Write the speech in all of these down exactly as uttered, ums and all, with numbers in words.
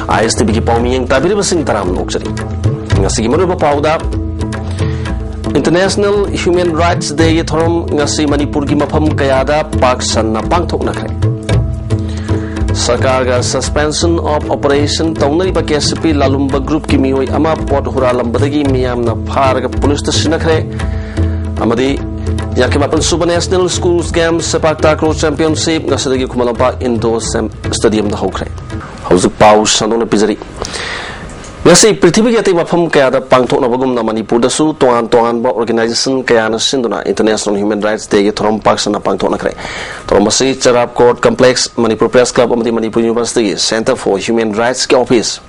ꯑꯥꯏ ꯑꯦꯁ T ꯚꯤꯒꯤ ꯄꯥꯎꯃꯤꯌꯦꯡ ꯇꯥꯕꯤꯔꯤꯕꯁꯤꯡ ꯇꯔꯥꯝꯅ ꯑꯣꯛꯆꯔꯤ꯫ ꯉꯁꯤꯒꯤ ꯃꯔꯨꯑꯣꯏꯕ ꯄꯥꯎꯗ, International Human Rights Dayꯒꯤ ꯊꯧꯔꯝ ꯉꯁꯤ ꯃꯅꯤꯄꯨꯔꯒꯤ ꯃꯐꯝ ꯀꯌꯥꯗ ꯄꯥꯛ ꯁꯟꯅ ꯄꯥꯡꯊꯣꯛꯅꯈ꯭ꯔꯦ꯫ ꯁꯔꯀꯥꯔꯒ Suspension of Operation ꯇꯧꯅꯔꯤꯕ ꯀꯦ ꯁꯤ ꯄꯤ ꯂꯥꯂꯨꯝꯕ ꯒ꯭ꯔꯨꯞꯀꯤ ꯃꯤꯑꯣꯏ ꯑꯃ ꯄꯣꯠ ꯍꯨꯔꯥꯜꯂꯝꯕꯗꯒꯤ ꯃꯤꯌꯥꯝꯅ ꯐꯥꯔꯒ ꯄꯨꯂꯤꯁꯇ ꯁꯤꯟꯅꯈ꯭ꯔꯦ꯫ ꯑꯃꯗꯤ ꯌꯥꯡꯈꯩ ꯃꯥꯄꯟ ꯁꯨꯕ National Schools Games ꯁꯦꯄꯥꯛ takraw Championship ꯉꯁꯤꯗꯒꯤ ꯈꯨꯃꯟ ꯂꯝꯄꯥꯛ Indoor Sem-, Stadiumꯗ ꯍꯧꯈ꯭ꯔꯦ꯫ ꯍꯧꯖꯤꯛ ꯄꯥꯎ ꯁꯟꯗꯣꯛꯅ ꯄꯤꯖꯔꯤ꯫ ꯉꯁꯤ ꯄ꯭ꯔꯤꯊꯤꯕꯤꯒꯤ ꯑꯇꯩ ꯃꯐꯝ ꯀꯌꯥꯗ ꯄꯥꯡꯊꯣꯛꯅꯕꯒꯨꯝꯅ ꯃꯅꯤꯄꯨꯔꯗꯁꯨ ꯇꯣꯉꯥꯟ ꯇꯣꯉꯥꯟꯕ organization ꯀꯌꯥꯅ ꯁꯤꯟꯗꯨꯅ International Human Rights Dayꯒꯤ ꯊꯧꯔꯝ ꯄꯥꯛ ꯁꯟꯅ ꯄꯥꯡꯊꯣꯛꯅꯈ꯭ꯔꯦ꯫ ꯊꯧꯔꯝ ꯑꯁꯤ ꯆꯔꯥꯞ Court Complex, Manipur Press Club ꯑꯃꯗꯤ Manipur Universityꯒꯤ Centre for Human Rightsꯀꯤ office,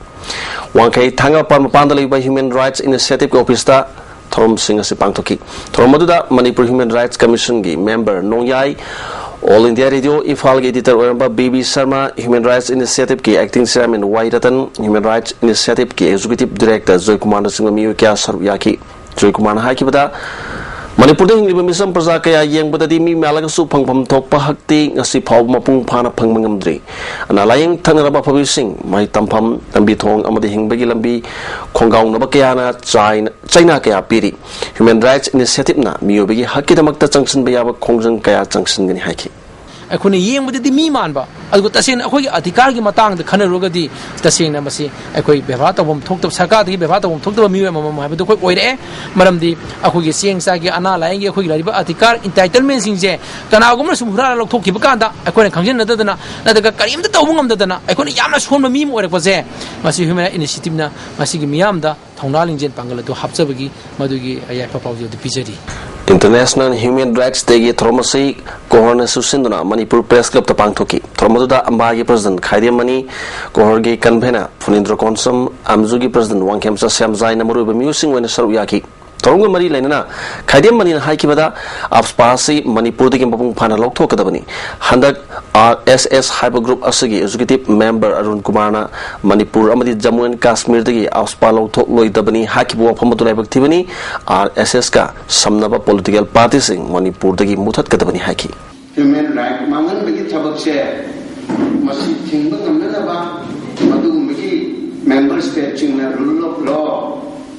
ꯋꯥꯡꯈꯩ ꯊꯥꯡꯒꯄꯥꯜ ꯃꯄꯥꯟꯗ ꯂꯩꯕ Human Rights Initiativeꯀꯤ officeꯇ ꯊꯧꯔꯝꯁꯤꯡ ꯑꯁꯤ ꯄꯥꯡꯊꯣꯛꯈꯤ꯫ ꯊꯧꯔꯝ ꯑꯗꯨꯗ ꯃꯅꯤꯄꯨꯔ Human Rights Commissionꯒꯤ member Nongyai, All India Radio ꯏꯝꯐꯥꯜꯒꯤ editor ꯑꯣꯏꯔꯝꯕ B B Sharma, Human Rights Initiativeꯀꯤ acting chairman Y Ratan, Human Rights Initiativeꯀꯤ executive director ꯖꯣꯏꯀꯨꯃꯥꯔꯅꯆꯤꯡꯕ ꯃꯤꯑꯣꯏ ꯀꯌꯥ ꯁꯔꯨꯛ ꯌꯥꯈꯤ꯫ ꯖꯣꯏꯀꯨꯃꯥꯔꯅ ꯍꯥꯏꯈꯤꯕꯗ, ꯃꯅꯤꯄꯨꯔꯗ ꯍꯤꯡꯂꯤꯕ ꯃꯤꯆꯝ ꯄ꯭ꯔꯖꯥ ꯀꯌꯥ ꯌꯦꯡꯕꯗꯗꯤ ꯃꯤ ꯃꯌꯥꯝꯂꯒꯁꯨ ꯐꯪꯐꯝ ꯊꯣꯛꯄ ꯍꯛꯇꯤ ꯉꯁꯤ ꯐꯥꯎꯕ ꯃꯄꯨꯡ ꯐꯥꯅ ꯐꯪꯕ ꯉꯝꯗ꯭ꯔꯤ꯫ ꯑꯅꯥ ꯂꯥꯌꯦꯡ ꯊꯛꯅꯔꯕ ꯑꯐꯕꯁꯤꯡ, ꯃꯍꯩ ꯇꯝꯐꯝ, ꯂꯝꯕꯤ ꯊꯣꯡ ꯑꯃꯗꯤ ꯍꯤꯡꯕꯒꯤ ꯂꯝꯕꯤ ꯈꯣꯡꯒꯥꯎꯅꯕ ꯀꯌꯥꯅ ꯆꯥꯏꯅ ꯆꯩꯅꯥ ꯀꯌꯥ ꯄꯤꯔꯤ꯫ Human Rights Initiativeꯅ ꯃꯤꯑꯣꯏꯕꯒꯤ ꯍꯛꯀꯤꯗꯃꯛꯇ ꯆꯪꯁꯤꯟꯕ ꯌꯥꯕ ꯈꯣꯡꯖꯪ ꯀꯌꯥ ꯆꯪꯁꯤꯟꯒꯅꯤ ꯍꯥꯏꯈꯤ꯫ ꯑꯩꯈꯣꯏꯅ ꯌꯦꯡꯕꯗꯗꯤ ꯃꯤ ꯃꯥꯟꯕ, ꯑꯗꯨꯒ ꯇꯁꯦꯡꯅ ꯑꯩꯈꯣꯏꯒꯤ ꯑꯙꯤꯀꯥꯔꯒꯤ ꯃꯇꯥꯡꯗ ꯈꯟꯅꯔꯨꯔꯒꯗꯤ, ꯇꯁꯦꯡꯅ ꯃꯁꯤ ꯑꯩꯈꯣꯏ ꯕꯦꯕꯥꯔ ꯇꯧꯐꯝ ꯊꯣꯛꯇꯕ, ꯁꯔꯀꯥꯔꯗꯒꯤ ꯕꯦꯕꯥꯔ ꯇꯧꯐꯝ ꯊꯣꯛꯇꯕ ꯃꯤꯑꯣꯏ ꯑꯃꯃꯝ ꯍꯥꯏꯕꯗꯨ ꯑꯩꯈꯣꯏ ꯑꯣꯏꯔꯛꯑꯦ꯫ ꯃꯔꯝꯗꯤ ꯑꯩꯈꯣꯏꯒꯤ ꯆꯦꯡ ꯆꯥꯛꯀꯤ, ꯑꯅꯥ ꯂꯥꯌꯦꯡꯒꯤ ꯑꯩꯈꯣꯏꯒꯤ ꯂꯩꯔꯤꯕ ꯑꯙꯤꯀꯥꯔ, entitlementꯁꯤꯡꯁꯦ ꯀꯅꯥꯒꯨꯝꯕꯅ ꯁꯨꯝ ꯍꯨꯔꯥꯜꯂ ꯂꯧꯊꯣꯛꯈꯤꯕ ꯀꯥꯟꯗ ꯑꯩꯈꯣꯏꯅ ꯈꯪꯖꯤꯟꯅꯗꯗꯅ ꯅꯠꯇ꯭ꯔꯒ ꯀꯔꯤꯝꯇ ꯇꯧꯕ ꯉꯝꯗꯗꯅ ꯑꯩꯈꯣꯏꯅ ꯌꯥꯝꯅ ꯁꯣꯟꯕ ꯃꯤ ꯑꯃ ꯑꯣꯏꯔꯛꯄꯁꯦ, ꯃꯁꯤ Human Rights Initiativeꯅ ꯃꯁꯤꯒꯤ ꯃꯤꯌꯥꯝꯗ ꯊꯧꯅꯥ ꯂꯤꯡꯖꯦꯜ ꯄꯥꯡꯒꯜ ꯑꯗꯨ ꯍꯥꯞꯆꯕꯒꯤ ꯃꯗꯨꯒꯤ ꯌꯥꯏꯐ ꯄꯥꯎꯖꯦꯜ ꯑꯗꯨ ꯄꯤꯖꯔꯤ꯫ International Human Rights Dayꯒꯤ ꯊꯧꯔꯝ ꯑꯁꯤ ꯀꯣꯍꯣꯔꯅꯁꯨ ꯁꯤꯟꯗꯨꯅ ꯃꯅꯤꯄꯨꯔ Press Clubꯇ ꯄꯥꯡꯊꯣꯛꯈꯤ꯫ ꯊꯧꯔꯝ ꯑꯗꯨꯗ ꯑꯝꯕꯥꯒꯤ President ꯈꯥꯏꯗꯦꯝ ꯃꯅꯤ, ꯀꯣꯍꯣꯔꯒꯤ convener ꯐꯨꯅꯤꯟꯗ꯭ꯔ ꯀꯣꯟꯁꯝ, ꯑꯝꯖꯨꯒꯤ President ꯋꯥꯡꯈꯦꯝꯆꯥ ꯁ꯭ꯌꯥꯝꯖꯥꯏꯅ ꯃꯔꯨꯑꯣꯏꯕ ꯃꯤꯑꯣꯏꯁꯤꯡ ꯑꯣꯏꯅ ꯁꯔꯨꯛ ꯌꯥꯈꯤ꯫ ꯊꯧꯔꯝꯒ ꯃꯔꯤ ꯂꯩꯅꯅ ꯈꯥꯏꯗꯦꯝ ꯃꯅꯤꯅ ꯍꯥꯏꯈꯤꯕꯗ, AFSPA ꯑꯁꯤ ꯃꯅꯤꯄꯨꯔꯗꯒꯤ ꯃꯄꯨꯡ ꯐꯥꯅ ꯂꯧꯊꯣꯛꯀꯗꯕꯅꯤ꯫ ꯍꯟꯗꯛ ꯑꯥꯔ ꯑꯦꯁ ꯑꯦꯁ ꯍꯥꯏꯕ group ꯑꯁꯤꯒꯤ executive member ꯑꯔꯨꯟ ꯀꯨꯃꯥꯔꯅ ꯃꯅꯤꯄꯨꯔ ꯑꯃꯗꯤ ꯖꯝꯃꯨ ꯑꯦꯟ ꯀꯥꯁꯃꯤꯔꯗꯒꯤ AFSPA ꯂꯧꯊꯣꯛꯂꯣꯏꯗꯕꯅꯤ ꯍꯥꯏꯈꯤꯕ ꯋꯥꯐꯝ ꯑꯗꯨ ꯂꯥꯏꯕꯛ ꯊꯤꯕꯅꯤ꯫ ꯑꯥꯔ ꯑꯦꯁ ꯑꯦꯁꯀ ꯁꯝꯅꯕ political partyꯁꯤꯡ ꯃꯅꯤꯄꯨꯔꯗꯒꯤ ꯃꯨꯊꯠꯀꯗꯕꯅꯤ ꯍꯥꯏꯈꯤ꯫ Human right ꯃꯥꯡꯍꯟꯕꯒꯤ ꯊꯕꯛꯁꯦ ꯃꯁꯤ ꯊꯤꯡꯕ ꯉꯝꯅꯅꯕ ꯃꯗꯨꯒꯨꯝꯕꯒꯤ ꯃꯦꯝꯕꯔ ꯁ꯭ꯇꯦꯠꯁꯤꯡꯅ ꯔꯨꯜ ꯑꯣꯐ ꯂꯣ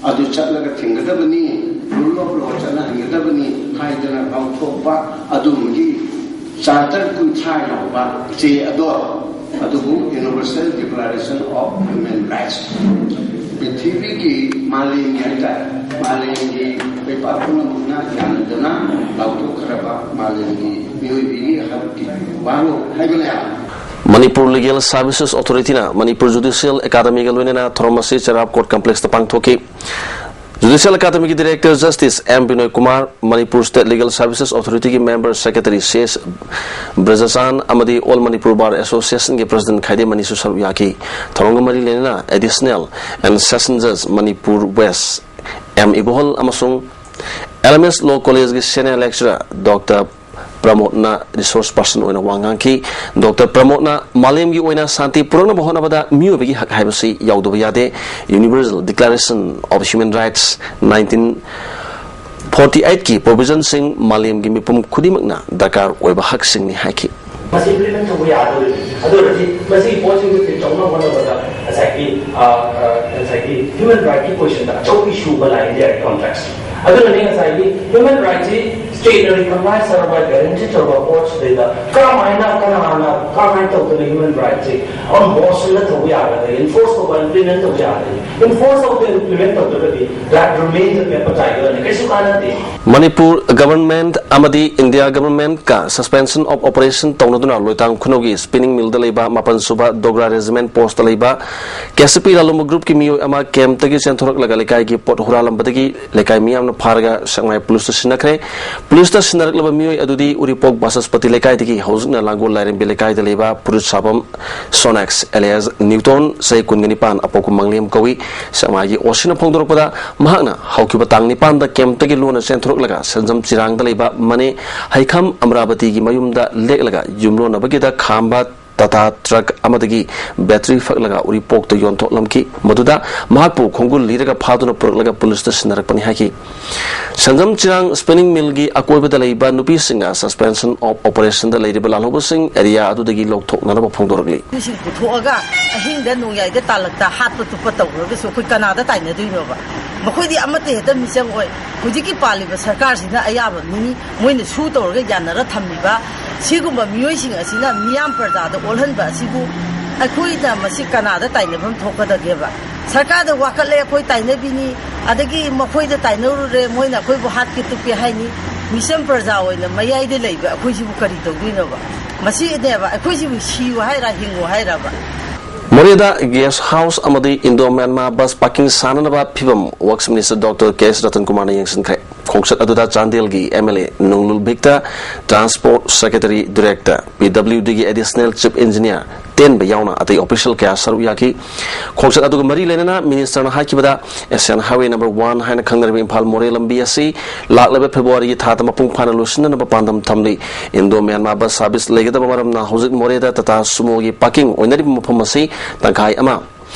ꯑꯗꯨ ꯆꯠꯂꯒ ꯊꯤꯡꯒꯗꯕꯅꯤ, ꯔꯨꯜ ꯑꯣꯐ ꯂꯣ ꯆꯠꯅꯍꯟꯒꯗꯕꯅꯤ ꯍꯥꯏꯗꯅ ꯂꯥꯎꯊꯣꯛꯄ ꯑꯗꯨꯒꯨꯝꯕꯒꯤ ꯆꯥꯔꯇꯔ ꯀꯨꯟꯊ꯭ꯔꯥ ꯌꯥꯎꯕ ꯆꯦ ꯑꯗꯣ, ꯑꯗꯨꯕꯨ Universal Declaration of Human Rights, ꯄ꯭ꯔꯤꯊꯤꯕꯤꯒꯤ, ꯃꯥꯂꯦꯝꯒꯤ ꯍꯥꯏꯇꯥꯔꯦ, ꯃꯥꯂꯦꯝꯒꯤ ꯂꯩꯄꯥꯛ ꯄꯨꯝꯅꯃꯛꯅ ꯌꯥꯅꯗꯅ ꯂꯥꯎꯊꯣꯛꯈ꯭ꯔꯕ ꯃꯥꯂꯦꯝꯒꯤ ꯃꯤꯑꯣꯏꯕꯒꯤ ꯍꯛꯀꯤ ꯋꯥꯔꯣꯜ ꯍꯥꯏꯕꯅꯦ꯫ Manipur Legal Services Authority-ꯅ ꯃꯅꯤꯄꯨꯔ ꯖꯨꯗꯤꯁꯤꯌꯦꯜ ꯑꯦꯀꯥꯗꯃꯤꯒ ꯂꯣꯏꯅꯅ ꯊꯧꯔꯝ ꯑꯁꯤ ꯆꯦꯔꯥꯞ ꯀꯣꯔꯠ ꯀꯝꯄ꯭ꯂꯦꯛꯁꯇ ꯄꯥꯡꯊꯣꯛꯈꯤ꯫ ꯖꯨꯗꯤꯁꯤꯌꯦꯜ ꯑꯦꯀꯥꯗꯃꯤꯒꯤ director justice M Binoy Kumar, Manipur state legal services ꯑꯣꯊꯣꯔꯤꯇꯤꯒꯤ member secretary C S Brajachand ꯑꯃꯗꯤ ꯑꯣꯜ ꯃꯅꯤꯄꯨꯔ ꯕꯥꯔ ꯑꯦꯁꯣꯁꯤꯌꯦꯁꯟꯒꯤ ꯄ꯭ꯔꯁꯤꯗꯦꯟꯠ ꯈꯥꯏꯗꯦꯝ ꯃꯅꯤꯁꯨ ꯁꯔꯨꯛ ꯌꯥꯈꯤ꯫ ꯊꯧꯔꯝꯒ ꯃꯔꯤ ꯂꯩꯅꯅ ꯑꯦꯗꯤꯁꯅꯦꯜ ꯑꯦꯟ ꯁꯦꯁꯟ ꯖꯖ ꯃꯅꯤꯄꯨꯔ ꯋꯦꯁ ꯑꯦꯝ ꯏꯕꯣꯍꯜ ꯑꯃꯁꯨꯡ ꯑꯦꯜ ꯑꯦꯝ ꯑꯦꯁ ꯂꯣ ꯀꯣꯂꯦꯖꯒꯤ ꯁꯦꯅꯤꯌꯔ ꯂꯦꯛꯆꯔꯔ ꯗꯣꯛꯇꯔ ꯄ꯭ꯔꯃꯣꯗꯅ ꯔꯤꯁꯣꯔꯁ ꯄꯔꯁꯟ ꯑꯣꯏꯅ ꯋꯥ ꯉꯥꯡꯈꯤ꯫ ꯗꯣꯛꯇꯔ ꯄ꯭ꯔꯃꯣꯗꯅ ꯃꯥꯂꯦꯝꯒꯤ ꯑꯣꯏꯅ ꯁꯥꯟꯇꯤ ꯄꯨꯔꯛꯅꯕ ꯍꯣꯠꯅꯕꯗ ꯃꯤꯑꯣꯏꯕꯒꯤ ꯍꯛ ꯍꯥꯏꯕꯁꯤ ꯌꯥꯎꯗꯕ ꯌꯥꯗꯦ꯫ Universal Declaration of Human Rights nineteen forty eight-ꯀꯤ ꯄ꯭ꯔꯣꯚꯤꯖꯟꯁꯤꯡ ꯃꯥꯂꯦꯝꯒꯤ ꯃꯤꯄꯨꯝ ꯈꯨꯗꯤꯡꯃꯛꯅ ꯗꯔꯀꯥꯔ ꯑꯣꯏꯕ ꯍꯛꯁꯤꯡꯅꯤ ꯍꯥꯏꯈꯤ꯫ ꯃꯁꯤ ꯏꯝꯄ꯭ꯂꯤꯃꯦꯟ ꯇꯧꯕ ꯌꯥꯗꯣꯔꯤꯕꯅꯤ꯫ ꯑꯗꯨ ꯑꯣꯏꯔꯗꯤ ꯃꯁꯤꯒꯤ ꯄꯣꯠꯁꯤꯡꯗꯨ ꯐꯤꯛꯁ ꯇꯧꯅꯕ ꯍꯣꯠꯅꯕꯗ ꯉꯁꯥꯏꯒꯤ, ꯑ, ꯑ, ꯉꯁꯥꯏꯒꯤ ꯍ꯭ꯌꯨꯃꯦꯟ ꯔꯥꯏꯠꯀꯤ ꯀꯣꯏꯁꯟꯗ ꯑꯆꯧꯕ ꯏꯁꯨ ꯑꯃ ꯂꯥꯛꯏ ꯏꯟꯗꯤꯌꯥꯒꯤ ꯀꯣꯟꯇꯦꯛꯁ꯫ ꯑꯗꯨꯅꯅꯦ ꯉꯁꯥꯏꯒꯤ ꯍ꯭ꯌꯨꯃꯦꯟ ꯔꯥꯏꯠꯁꯤ ꯁ꯭ꯇꯦꯠꯅ ꯔꯤꯀꯣꯛꯅꯥꯏꯁ ꯇꯧꯔꯕ, ꯒꯦꯔꯦꯟꯇꯤ ꯇꯧꯔꯕ ꯄꯣꯠꯁꯤꯗꯩꯗ ꯀꯔꯝꯍꯥꯏꯅ, ꯀꯅꯥꯅ, ꯀꯔꯝꯍꯥꯏꯅ ꯇꯧꯗꯅ ꯍ꯭ꯌꯨꯃꯦꯟ ꯔꯥꯏꯠꯁꯤ ꯑꯃ ꯃꯣꯁꯟꯗ ꯇꯧꯕ ꯌꯥꯒꯗ꯭ꯔꯦ, ꯏꯟꯐꯣꯔꯁ ꯇꯧꯕ, ꯏꯝꯄ꯭ꯂꯤꯃꯦꯟ ꯇꯧꯕ ꯌꯥꯒꯗ꯭ꯔꯦ? ꯏꯟꯐꯣꯔꯁ ꯇꯧꯗ, ꯏꯝꯄ꯭ꯂꯤꯃꯦꯟ ꯇꯧꯗ꯭ꯔꯒꯗꯤ that remains a paper tiger, ꯀꯩꯁꯨ ꯀꯥꯟꯅꯗꯦ꯫ ꯃꯅꯤꯄꯨꯔ ꯒꯚꯔꯟꯃꯦꯟꯠ ꯑꯃꯗꯤ ꯏꯟꯗꯤꯌꯥ ꯒꯚꯔꯟꯃꯦꯟꯠꯀ suspension of operation ꯇꯧꯅꯗꯨꯅ ꯂꯣꯏꯇꯥꯡ ꯈꯨꯅꯧꯒꯤ ꯁ꯭ꯄꯤꯅꯤꯡ ꯃꯤꯜꯗ ꯂꯩꯕ ꯃꯥꯄꯟ ꯁꯨꯕ ꯗꯣꯒ꯭ꯔꯥ ꯔꯦꯖꯤꯃꯦꯟꯠ ꯄꯣꯁꯇ ꯂꯩꯕ ꯀꯦ ꯁꯤ ꯄꯤ ꯂꯥꯂꯣꯡꯕ ꯒ꯭ꯔꯨꯞꯀꯤ ꯃꯤꯑꯣꯏ ꯑꯃ ꯀꯦꯝꯞꯇꯒꯤ ꯆꯦꯟꯊꯣꯔꯛꯂꯒ ꯂꯩꯀꯥꯏꯒꯤ ꯄꯣꯠ ꯍꯨꯔꯥꯜꯂꯝꯕꯗꯒꯤ ꯂꯩꯀꯥꯏ ꯃꯤꯌꯥꯝꯅ ꯐꯥꯔꯒ ꯁꯦꯛꯃꯥꯏ ꯄꯨꯂꯤꯁꯇ ꯁꯤꯟꯅꯈ꯭ꯔꯦ꯫ ꯄꯨꯂꯤꯁꯇ ꯁꯤꯟꯅꯔꯛꯂꯕ ꯃꯤꯑꯣꯏ ꯑꯗꯨꯗꯤ ꯎꯔꯤꯄꯣꯛ ꯕꯥꯆꯁꯄꯇꯤ ꯂꯩꯀꯥꯏꯗꯒꯤ, ꯍꯧꯖꯤꯛꯅ ꯂꯥꯡꯒꯣꯜ ꯂꯥꯏꯔꯦꯝꯕꯤ ꯂꯩꯀꯥꯏꯗ ꯂꯩꯕ ꯐꯨꯔꯤꯠ ꯁꯥꯐꯝ ꯁꯣꯅꯥꯛꯁ ꯑꯦꯂꯤꯌꯥꯁ ꯅ꯭ꯌꯨꯇꯣꯟ, ꯆꯍꯤ ꯀꯨꯟꯒ ꯅꯤꯄꯥꯟ, ꯑꯄꯣꯛꯄ ꯃꯪꯂꯦꯝ ꯀꯧꯏ꯫ ꯁꯦꯛꯃꯥꯏꯒꯤ ꯑꯣ ꯁꯤꯅ ꯐꯣꯡꯗꯣꯔꯛꯄꯗ, ꯃꯍꯥꯛꯅ ꯍꯧꯈꯤꯕ ꯇꯥꯡ ꯅꯤꯄꯥꯟꯗ ꯀꯦꯝꯞꯇꯒꯤ ꯂꯣꯟꯅ ꯆꯦꯟꯊꯣꯔꯛꯂꯒ ꯁꯦꯟꯖꯝ ꯆꯤꯔꯥꯡꯗ ꯂꯩꯕ ꯃꯅꯦ ꯍꯩꯈꯝ ꯑꯃꯔꯥꯕꯇꯤꯒꯤ ꯃꯌꯨꯝꯗ ꯂꯦꯛꯂꯒ ꯌꯨꯝꯂꯣꯟꯅꯕꯒꯤꯗ ꯈꯥꯝꯕ ꯇꯥꯇꯥ ꯇ꯭ꯔꯛ ꯑꯃꯗꯒꯤ ꯕꯦꯇ꯭ꯔꯤ ꯐꯛꯂꯒ ꯎꯔꯤꯄꯣꯛꯇ ꯌꯣꯟꯊꯣꯛꯂꯝꯈꯤ꯫ ꯃꯗꯨꯗ ꯃꯍꯥꯛꯄꯨ ꯈꯣꯡꯒꯨꯜ ꯂꯤꯔꯒ ꯐꯥꯗꯨꯅ ꯄꯨꯔꯛꯂꯒ ꯄꯨꯂꯤꯁꯇ ꯁꯤꯟꯅꯔꯛꯄꯅꯤ ꯍꯥꯏꯈꯤ꯫ ꯁꯦꯟꯖꯝ ꯆꯤꯔꯥꯡ ꯁ꯭ꯄꯤꯅꯤꯡ ꯃꯤꯜꯒꯤ ꯑꯀꯣꯏꯕꯗ ꯂꯩꯕ ꯅꯨꯄꯤꯁꯤꯡꯅ suspension of operationꯗ ꯂꯩꯔꯤꯕ ꯂꯥꯜꯍꯧꯕꯁꯤꯡ ꯑꯦꯔꯤꯌꯥ ꯑꯗꯨꯗꯒꯤ ꯂꯧꯊꯣꯛꯅꯅꯕ ꯐꯣꯡꯗꯣꯔꯛꯂꯤ꯫ ꯃꯤꯁꯤꯡ ꯄꯨꯊꯣꯛꯑꯒ ꯑꯍꯤꯡꯗ ꯅꯣꯡꯌꯥꯏꯗ ꯇꯥꯜꯂꯛꯇ ꯍꯥꯠꯄ ꯇꯨꯞꯄ ꯇꯧꯈ꯭ꯔꯒꯁꯨ ꯑꯩꯈꯣꯏ ꯀꯅꯥꯗ ꯇꯥꯏꯅꯗꯣꯏꯅꯣꯕ? ꯃꯈꯣꯏꯗꯤ ꯑꯃꯠꯇ ꯍꯦꯛꯇ ꯃꯤꯆꯪ ꯑꯣꯏ꯫ ꯍꯧꯖꯤꯛꯀꯤ ꯄꯥꯜꯂꯤꯕ ꯁꯔꯀꯥꯔꯁꯤꯅ ꯑꯌꯥꯕ ꯃꯤꯅꯤ, ꯃꯣꯏꯅ ꯁꯨ ꯇꯧꯔꯒ ꯌꯥꯅꯔ ꯊꯝꯃꯤꯕ꯫ ꯁꯤꯒꯨꯝꯕ ꯃꯤꯑꯣꯏꯁꯤꯡ ꯑꯁꯤꯅ ꯃꯤꯌꯥꯝ ꯄ꯭ꯔꯖꯥꯗ ꯑꯣꯜꯍꯟꯕ ꯑꯁꯤꯕꯨ ꯑꯩꯈꯣꯏꯅ ꯃꯁꯤ ꯀꯅꯥꯗ ꯇꯥꯏꯅꯐꯝ ꯊꯣꯛꯀꯗꯒꯦꯕ? ꯁꯔꯀꯥꯔꯗ ꯋꯥꯀꯠꯂꯦ, ꯑꯩꯈꯣꯏ ꯇꯥꯏꯅꯕꯤꯅꯤ, ꯑꯗꯒꯤ ꯃꯈꯣꯏꯗ ꯇꯥꯏꯅꯔꯨꯔꯦ, ꯃꯣꯏꯅ ꯑꯩꯈꯣꯏꯕꯨ ꯍꯥꯠꯀꯦ ꯇꯨꯞꯀꯦ ꯍꯥꯏꯅꯤ꯫ ꯃꯤꯆꯝ ꯄ꯭ꯔꯖꯥ ꯑꯣꯏꯅ ꯃꯌꯥꯏꯗ ꯂꯩꯕ ꯑꯩꯈꯣꯏꯁꯤꯕꯨ ꯀꯔꯤ ꯇꯧꯗꯣꯏꯅꯣꯕ? ꯃꯁꯤꯅꯦꯕ ꯑꯩꯈꯣꯏꯁꯤꯕꯨ ꯁꯤꯌꯨ ꯍꯥꯏꯔ, ꯍꯤꯡꯉꯨ ꯍꯥꯏꯔꯕ? ꯃꯣꯔꯦꯗ ꯒꯦꯁ ꯍꯥꯎꯁ ꯑꯃꯗꯤ ꯏꯟꯗꯣ ꯃ꯭ꯌꯥꯟꯃꯥꯔ ꯕꯁ ꯄꯥꯔꯀꯤꯡ ꯁꯥꯅꯅꯕ ꯐꯤꯕꯝ works minister doctor K S Ratan ꯀꯨꯃꯥꯔꯅ ꯌꯦꯡꯁꯤꯟꯈ꯭ꯔꯦ꯫ ꯈꯣꯡꯆꯠ ꯑꯗꯨꯗ ꯆꯥꯟꯗꯦꯜꯒꯤ ꯑꯦꯝ ꯑꯦꯜ ꯑꯦ ꯅꯣꯡꯂꯨꯜ ꯚꯤꯛꯇ, transport secretary director, P W ꯗꯤꯒꯤ ꯑꯦꯗꯤꯁꯅꯦꯜ ꯆꯤꯐ ꯏꯟꯖꯤꯅꯤꯌꯥꯔ ꯇꯦꯟꯕ ꯌꯥꯎꯅ ꯑꯇꯩ ꯑꯣꯐꯤꯁꯤꯌꯦꯜ ꯀꯌꯥ ꯁꯔꯨꯛ ꯌꯥꯈꯤ꯫ ꯈꯣꯡꯆꯠ ꯑꯗꯨꯒ ꯃꯔꯤ ꯂꯩꯅꯅ ꯃꯤꯅꯤꯁꯇꯔꯅ ꯍꯥꯏꯈꯤꯕꯗ, ꯑꯦꯁꯤꯌꯥꯟ ꯍꯥꯏꯋꯦ ꯅꯝꯕꯔ ꯋꯥꯟ ꯍꯥꯏꯅ ꯈꯪꯅꯔꯤꯕ ꯏꯝꯐꯥꯜ ꯃꯣꯔꯦ ꯂꯝꯕꯤ ꯑꯁꯤ ꯂꯥꯛꯂꯤꯕ ꯐꯦꯕ꯭ꯔꯨꯋꯥꯔꯤꯒꯤ ꯊꯥꯗ ꯃꯄꯨꯡ ꯐꯥꯅ ꯂꯣꯏꯁꯤꯟꯅꯅꯕ ꯄꯥꯟꯗꯝ ꯊꯝꯂꯤ꯫ ꯏꯟꯗꯣ ꯃ꯭ꯌꯥꯟꯃꯥꯔ ꯕꯁ ꯁꯥꯔꯚꯤꯁ ꯂꯩꯒꯗꯕ ꯃꯔꯝꯅ ꯍꯧꯖꯤꯛ ꯃꯣꯔꯦꯗ ꯇꯥꯇꯥ ꯁꯨꯃꯣꯒꯤ ꯄꯥꯔꯀꯤꯡ ꯑꯣꯏꯅꯔꯤꯕ ꯃꯐꯝ ꯑꯁꯤ ꯇꯪꯈꯥꯏ ꯑꯃ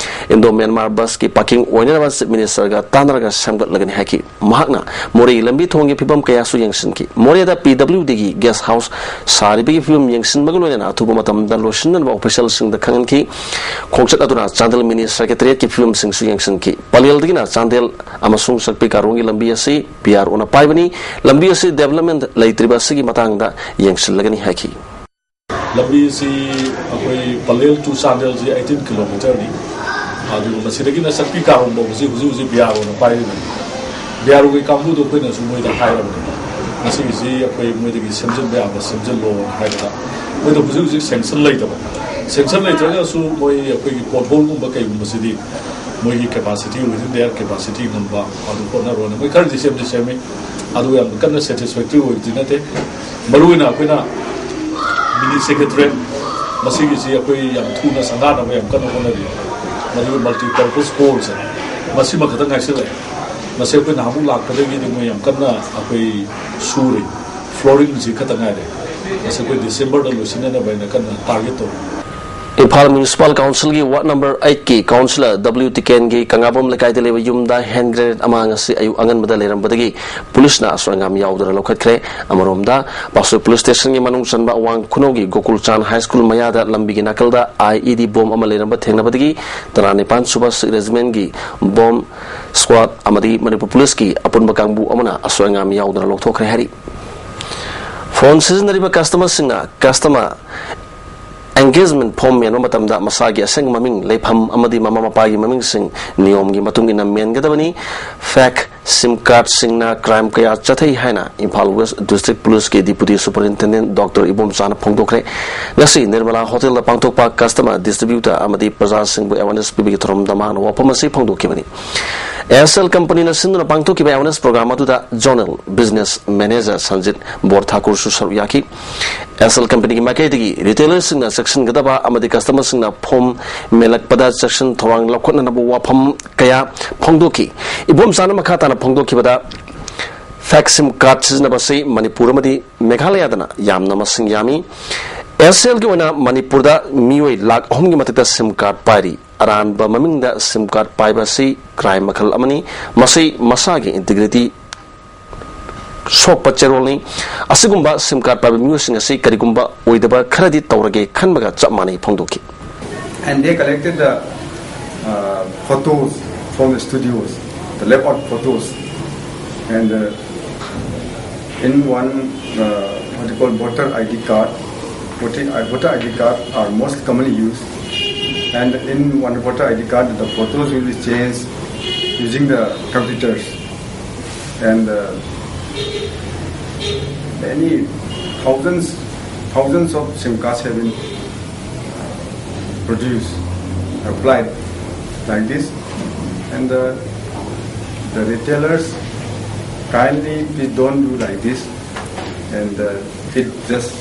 ꯏꯟꯗꯣ ꯃ꯭ꯌꯥꯟꯃꯥꯔ ꯕꯁꯀꯤ ꯄꯥꯔꯀꯤꯡ ꯑꯣꯏꯅꯅꯕ ꯆꯤꯐ ꯃꯤꯅꯤꯁꯇꯔꯒ ꯇꯥꯟꯅꯔꯒ ꯁꯦꯝꯒꯠꯂꯒꯅꯤ ꯍꯥꯏꯈꯤ꯫ ꯃꯍꯥꯛꯅ ꯃꯣꯔꯦꯒꯤ ꯂꯝꯕꯤ ꯊꯣꯡꯒꯤ ꯐꯤꯕꯝ ꯀꯌꯥꯁꯨ ꯌꯦꯡꯁꯤꯟꯈꯤ꯫ ꯃꯣꯔꯦꯗ ꯄꯤ ꯗꯕ꯭ꯂꯤꯌꯨ ꯗꯤꯒꯤ ꯒꯦꯁ ꯍꯥꯎꯁ ꯁꯥꯔꯤꯕꯒꯤ ꯐꯤꯕꯝ ꯌꯦꯡꯁꯤꯟꯕꯒ ꯂꯣꯏꯅꯅ ꯑꯊꯨꯕ ꯃꯇꯝꯗ ꯂꯣꯏꯁꯤꯟꯅꯅꯕ ꯑꯣꯐꯤꯁꯤꯌꯦꯜꯁꯤꯡꯗ ꯈꯪꯍꯟꯈꯤ꯫ ꯈꯣꯡꯆꯠ ꯑꯗꯨꯅ ꯆꯥꯟꯗꯦꯜ ꯃꯤꯅꯤ ꯁꯦꯀ꯭ꯔꯦꯇꯔꯤꯌꯦꯠꯀꯤ ꯐꯤꯕꯝꯁꯤꯡꯁꯨ ꯌꯦꯡꯁꯤꯟꯈꯤ꯫ ꯄꯂꯦꯜꯗꯒꯤꯅ ꯆꯥꯟꯗꯦꯜ ꯑꯃꯁꯨꯡ ꯆꯥꯛꯄꯤ ꯀꯥꯔꯣꯡꯒꯤ ꯂꯝꯕꯤ ꯑꯁꯤ ꯄꯤ ꯑꯥꯔ ꯑꯣꯅ ꯄꯥꯏꯕꯅꯤ꯫ ꯂꯝꯕꯤ ꯑꯁꯤ ꯗꯦꯕꯂꯞꯃꯦꯟ ꯂꯩꯇ꯭ꯔꯤꯕ ꯑꯁꯤꯒꯤ ꯃꯇꯥꯡꯗ ꯌꯦꯡꯁꯤꯜꯂꯒꯅꯤ ꯍꯥꯏꯈꯤ꯫ ꯂꯝꯕꯤ ꯑꯁꯤ ꯑꯩꯈꯣꯏ ꯄꯂꯦꯜ to ꯆꯥꯟꯗꯦꯜꯁꯤ ꯑꯩꯇꯤꯟ ꯀꯤꯂꯣꯃꯤꯇꯔꯅꯤ꯫ ꯑꯗꯨꯒ ꯃꯁꯤꯗꯒꯤꯅ ꯆꯥꯛꯄꯤ ꯀꯥꯔꯣꯡ ꯐꯥꯎꯕꯁꯤ ꯍꯧꯖꯤꯛ ꯍꯧꯖꯤꯛ ꯕꯤ ꯑꯥꯔ ꯑꯣꯅ ꯄꯥꯏꯔꯤꯕꯅꯤ꯫ ꯕꯤ ꯑꯥꯔ ꯑꯣꯒꯤ ꯀꯥꯡꯕꯨꯗꯣ ꯑꯩꯈꯣꯏꯅꯁꯨ ꯃꯣꯏꯗ ꯍꯥꯏꯔꯕꯅꯤ, ꯃꯁꯤꯒꯤꯁꯤ ꯑꯩꯈꯣꯏ ꯃꯣꯏꯗꯒꯤ ꯁꯦꯝꯖꯤꯟꯕ ꯌꯥꯕ ꯁꯦꯝꯖꯤꯜꯂꯣꯅ ꯍꯥꯏꯕꯗ, ꯃꯣꯏꯗ ꯍꯧꯖꯤꯛ ꯍꯧꯖꯤꯛ ꯁꯦꯡꯁꯟ ꯂꯩꯇꯕ꯫ ꯁꯦꯡꯁꯟ ꯂꯩꯇ꯭ꯔꯒꯁꯨ ꯃꯣꯏ ꯑꯩꯈꯣꯏꯒꯤ ꯄꯣꯠꯍꯣꯜꯒꯨꯝꯕ ꯀꯩꯒꯨꯝꯕꯁꯤꯗꯤ ꯃꯣꯏꯒꯤ capacity, within their capacity ꯉꯝꯕ ꯑꯗꯨ ꯍꯣꯠꯅꯔꯣꯅ ꯃꯣꯏ ꯈꯔꯗꯤ ꯁꯦꯝꯗꯤ ꯁꯦꯝꯃꯤ꯫ ꯑꯗꯨ ꯌꯥꯝ ꯀꯟꯅ ꯁꯦꯇꯤꯁꯐꯦꯛꯇꯔꯤ ꯑꯣꯏꯕꯗꯤ ꯅꯠꯇꯦ꯫ ꯃꯔꯨꯑꯣꯏꯅ ꯑꯩꯈꯣꯏꯅ ꯃꯤꯅꯤ ꯁꯦꯀ꯭ꯔꯦꯇꯔꯤꯌꯦꯠ ꯃꯁꯤꯒꯤꯁꯤ ꯑꯩꯈꯣꯏ ꯌꯥꯝ ꯊꯨꯅ ꯁꯪꯒꯥꯅꯕ ꯌꯥꯝ ꯀꯟꯅ ꯍꯣꯠꯅꯔꯤ꯫ ꯃꯗꯨꯒꯤ ꯃꯜꯇꯤ ꯄꯔꯄꯁ ꯍꯣꯜꯁꯦ ꯃꯁꯤꯃ ꯈꯛꯇꯪ ꯉꯥꯏꯁꯤꯜꯂꯛꯑꯦ꯫ ꯃꯁꯤ ꯑꯩꯈꯣꯏ ꯅꯍꯥꯟꯃꯨꯛ ꯂꯥꯛꯄꯗꯒꯤꯗꯤ ꯃꯣꯏ ꯌꯥꯝ ꯀꯟꯅ ꯑꯩꯈꯣꯏ ꯁꯨꯔꯤ꯫ ꯐ꯭ꯂꯣꯔꯤꯡꯁꯤ ꯈꯛꯇ ꯉꯥꯏꯔꯦ꯫ ꯃꯁꯤ ꯑꯩꯈꯣꯏ ꯗꯤꯁꯦꯝꯕꯔꯗ ꯂꯣꯏꯁꯤꯟꯅꯅꯕ ꯍꯥꯏꯅ ꯀꯟꯅ ꯇꯥꯔꯒꯦꯠ ꯇꯧꯔꯤ꯫ ꯏꯝꯐꯥꯜ ꯃ꯭ꯌꯨꯅꯤꯁꯤꯄꯥꯜ ꯀꯥꯎꯟꯁꯤꯜꯒꯤ ꯋꯥꯔꯗ ꯅꯝꯕꯔ ꯑꯩꯠꯀꯤ ꯀꯥꯎꯟꯁꯤꯂꯔ ꯗꯕ꯭ꯂꯤꯎ ꯇꯤꯀꯦꯟꯒꯤ ꯀꯪꯉꯥꯕꯝ ꯂꯩꯀꯥꯏꯗ ꯂꯩꯕ ꯌꯨꯝꯗ ꯍꯦꯟ ꯒ꯭ꯔꯦꯅꯦꯗ ꯑꯃ ꯉꯁꯤ ꯑꯌꯨꯛ ꯑꯉꯟꯕꯗ ꯂꯩꯔꯝꯕꯗꯒꯤ ꯄꯨꯂꯤꯁꯅ ꯑꯁꯣꯏ ꯑꯉꯥꯝ ꯌꯥꯎꯗꯅ ꯂꯧꯈꯠꯈ꯭ꯔꯦ꯫ ꯑꯃꯔꯣꯝꯗ, ꯄꯥꯠꯁꯣꯏ ꯄꯨꯂꯤꯁ ꯁ꯭ꯇꯦꯁꯟꯒꯤ ꯃꯅꯨꯡ ꯆꯟꯕ ꯑꯋꯥꯡ ꯈꯨꯅꯧꯒꯤ ꯒꯣꯀꯨꯜ ꯆꯥꯟ ꯍꯥꯏ ꯁ꯭ꯀꯨꯜ ꯃꯌꯥꯗ ꯂꯝꯕꯤꯒꯤ ꯅꯥꯀꯜꯗ ꯑꯥꯏ ꯏ ꯗꯤ ꯕꯣꯝ ꯑꯃ ꯂꯩꯔꯝꯕ ꯊꯦꯡꯅꯕꯗꯒꯤ ꯇꯔꯥꯅꯤꯄꯥꯟ ꯁꯨꯕ ꯁꯤꯈ ꯔꯦꯖꯤꯃꯦꯟꯒꯤ ꯕꯣꯝ ꯁ꯭ꯀ꯭ꯋꯥꯗ ꯑꯃꯗꯤ ꯃꯅꯤꯄꯨꯔ ꯄꯨꯂꯤꯁꯀꯤ ꯑꯄꯨꯟꯕ ꯀꯥꯡꯕꯨ ꯑꯃꯅ ꯑꯁꯣꯏ ꯑꯉꯥꯝ ꯌꯥꯎꯗꯅ ꯂꯧꯊꯣꯛꯈ꯭ꯔꯦ ꯍꯥꯏꯔꯤ꯫ ꯐꯣꯟ ꯁꯤꯖꯤꯟꯅꯔꯤꯕ ꯀꯁꯇꯃꯔꯁꯤꯡꯅ ꯀꯁꯇꯃꯔ ꯑꯦꯡꯒꯦꯖꯃꯦꯟ ꯐꯣꯔꯝ ꯃꯦꯟꯕ ꯃꯇꯝꯗ ꯃꯁꯥꯒꯤ ꯑꯁꯦꯡꯕ ꯃꯃꯤꯡ, ꯂꯩꯐꯝ ꯑꯃꯗꯤ ꯃꯃꯥ ꯃꯄꯥꯒꯤ ꯃꯃꯤꯡꯁꯤꯡ ꯅꯤꯌꯣꯝꯒꯤ ꯃꯇꯨꯡ ꯏꯟꯅ ꯃꯦꯟꯒꯗꯕꯅꯤ꯫ ꯐꯦꯛ ꯁꯤꯝ ꯀꯥꯔꯗꯁꯤꯡꯅ ꯀ꯭ꯔꯥꯏꯝ ꯀꯌꯥ ꯆꯠꯊꯩ ꯍꯥꯏꯅ ꯏꯝꯐꯥꯜ ꯋꯦꯁ꯭ꯠ ꯗꯤꯁꯇ꯭ꯔꯤꯛ ꯄꯨꯂꯤꯁꯀꯤ ꯗꯤꯄꯨꯇꯤ ꯁꯨꯄꯔꯤꯟꯇꯦꯟꯗꯦꯟꯠ ꯗꯣꯛꯇꯔ ꯏꯕꯣꯝꯆꯥꯅ ꯐꯣꯡꯗꯣꯛꯈ꯭ꯔꯦ꯫ ꯉꯁꯤ ꯅꯤꯔꯃꯂꯥ ꯍꯣꯇꯦꯜꯗ ꯄꯥꯡꯊꯣꯛꯄ ꯀꯁꯇꯃꯔ ꯗꯤꯁꯇ꯭ꯔꯤꯕ꯭ꯌꯨꯇꯔ ꯑꯃꯗꯤ ꯄ꯭ꯔꯖꯥꯁꯤꯡꯕꯨ ꯑꯦꯋꯥꯔꯅꯦꯁ ꯄꯤꯕꯒꯤ ꯊꯧꯔꯝꯗ ꯃꯍꯥꯛꯅ ꯋꯥꯐꯝ ꯑꯁꯤ ꯐꯣꯡꯗꯣꯛꯈꯤꯕꯅꯤ꯫ ꯑꯦꯁ ꯑꯦꯜ ꯀꯝꯄꯅꯤꯅ ꯁꯤꯟꯗꯨꯅ ꯄꯥꯡꯊꯣꯛꯈꯤꯕ ꯑꯦꯋꯥꯔꯅꯦꯁ ꯄ꯭ꯔꯣꯒ꯭ꯔꯥꯝ ꯑꯗꯨꯗ ꯖꯣꯅꯦꯜ ꯕꯤꯖꯤꯅꯦꯁ ꯃꯦꯅꯦꯖꯔ ꯁꯟꯖꯤꯠ ꯕꯣꯔ ꯊꯥꯀꯨꯔꯁꯨ ꯁꯔꯨꯛ ꯌꯥꯈꯤ꯫ ꯑꯦꯁ ꯑꯦꯜ ꯀꯝꯄꯅꯤꯒꯤ ꯃꯥꯏꯀꯩꯗꯒꯤ ꯔꯤꯇꯦꯂꯔꯁꯤꯡꯅ ꯆꯦꯛꯁꯤꯟꯒꯗꯕ ꯑꯃꯗꯤ ꯀꯁꯇꯃꯔꯁꯤꯡꯅ ꯐꯣꯔꯝ ꯃꯦꯜꯂꯛꯄꯗ ꯆꯦꯛꯁꯤꯟ ꯊꯧꯔꯥꯡ ꯂꯧꯈꯠꯅꯅꯕ ꯋꯥꯐꯝ ꯀꯌꯥ ꯐꯣꯡꯗꯣꯛꯈꯤ꯫ ꯏꯕꯣꯝꯆꯥꯅ ꯃꯈꯥ ꯇꯥꯅ ꯐꯣꯡꯗꯣꯛꯈꯤꯕꯗ, ꯐꯦꯛ ꯁꯤꯝ ꯀꯥꯔꯗ ꯁꯤꯖꯤꯟꯅꯕ ꯑꯁꯤ ꯃꯅꯤꯄꯨꯔ ꯑꯃꯗꯤ ꯃꯦꯘꯥꯂꯌꯥꯗꯅ ꯌꯥꯝꯅ ꯃꯁꯤꯡ ꯌꯥꯝꯃꯤ꯫ ꯑꯦꯁ ꯑꯦꯜꯒꯤ ꯑꯣꯏꯅ ꯃꯅꯤꯄꯨꯔꯗ ꯃꯤꯑꯣꯏ ꯂꯥꯈ ꯑꯍꯨꯝꯒꯤ ꯃꯊꯛꯇ ꯁꯤꯝ ꯀꯥꯔꯗ ꯄꯥꯏꯔꯤ꯫ ꯑꯔꯥꯟꯕ ꯃꯃꯤꯡꯗ ꯁꯤꯝ ꯀꯥꯔꯗ ꯄꯥꯏꯕ ꯑꯁꯤ ꯀ꯭ꯔꯥꯏꯝ ꯃꯈꯜ ꯑꯃꯅꯤ꯫ ꯃꯁꯤ ꯃꯁꯥꯒꯤ ꯏꯟꯇꯤꯒ꯭ꯔꯤꯇꯤ ꯁꯣꯛꯄ ꯆꯦꯔꯣꯜꯅꯤ꯫ ꯑꯁꯤꯒꯨꯝꯕ ꯁꯤꯝ ꯀꯥꯔꯗ ꯄꯥꯏꯕ ꯃꯤꯑꯣꯏꯁꯤꯡ ꯑꯁꯤ ꯀꯔꯤꯒꯨꯝꯕ ꯑꯣꯏꯗꯕ ꯈꯔꯗꯤ ꯇꯧꯔꯒꯦ ꯈꯟꯕꯒ ꯆꯞ ꯃꯥꯟꯅꯩ ꯐꯣꯡꯗꯣꯛꯈꯤ꯫ And they collected the uh, photos from the studios, the left out photos. And uh, in one, uh, what you call, voter I D card, voter, uh, voter I D card are most commonly used. And in one voter I D card, the photos will be changed using the computers. And uh, many thousands, thousands of SIM cards have been produced, applied like this. And the, the retailers, kindly please don't do like this. And uh, it just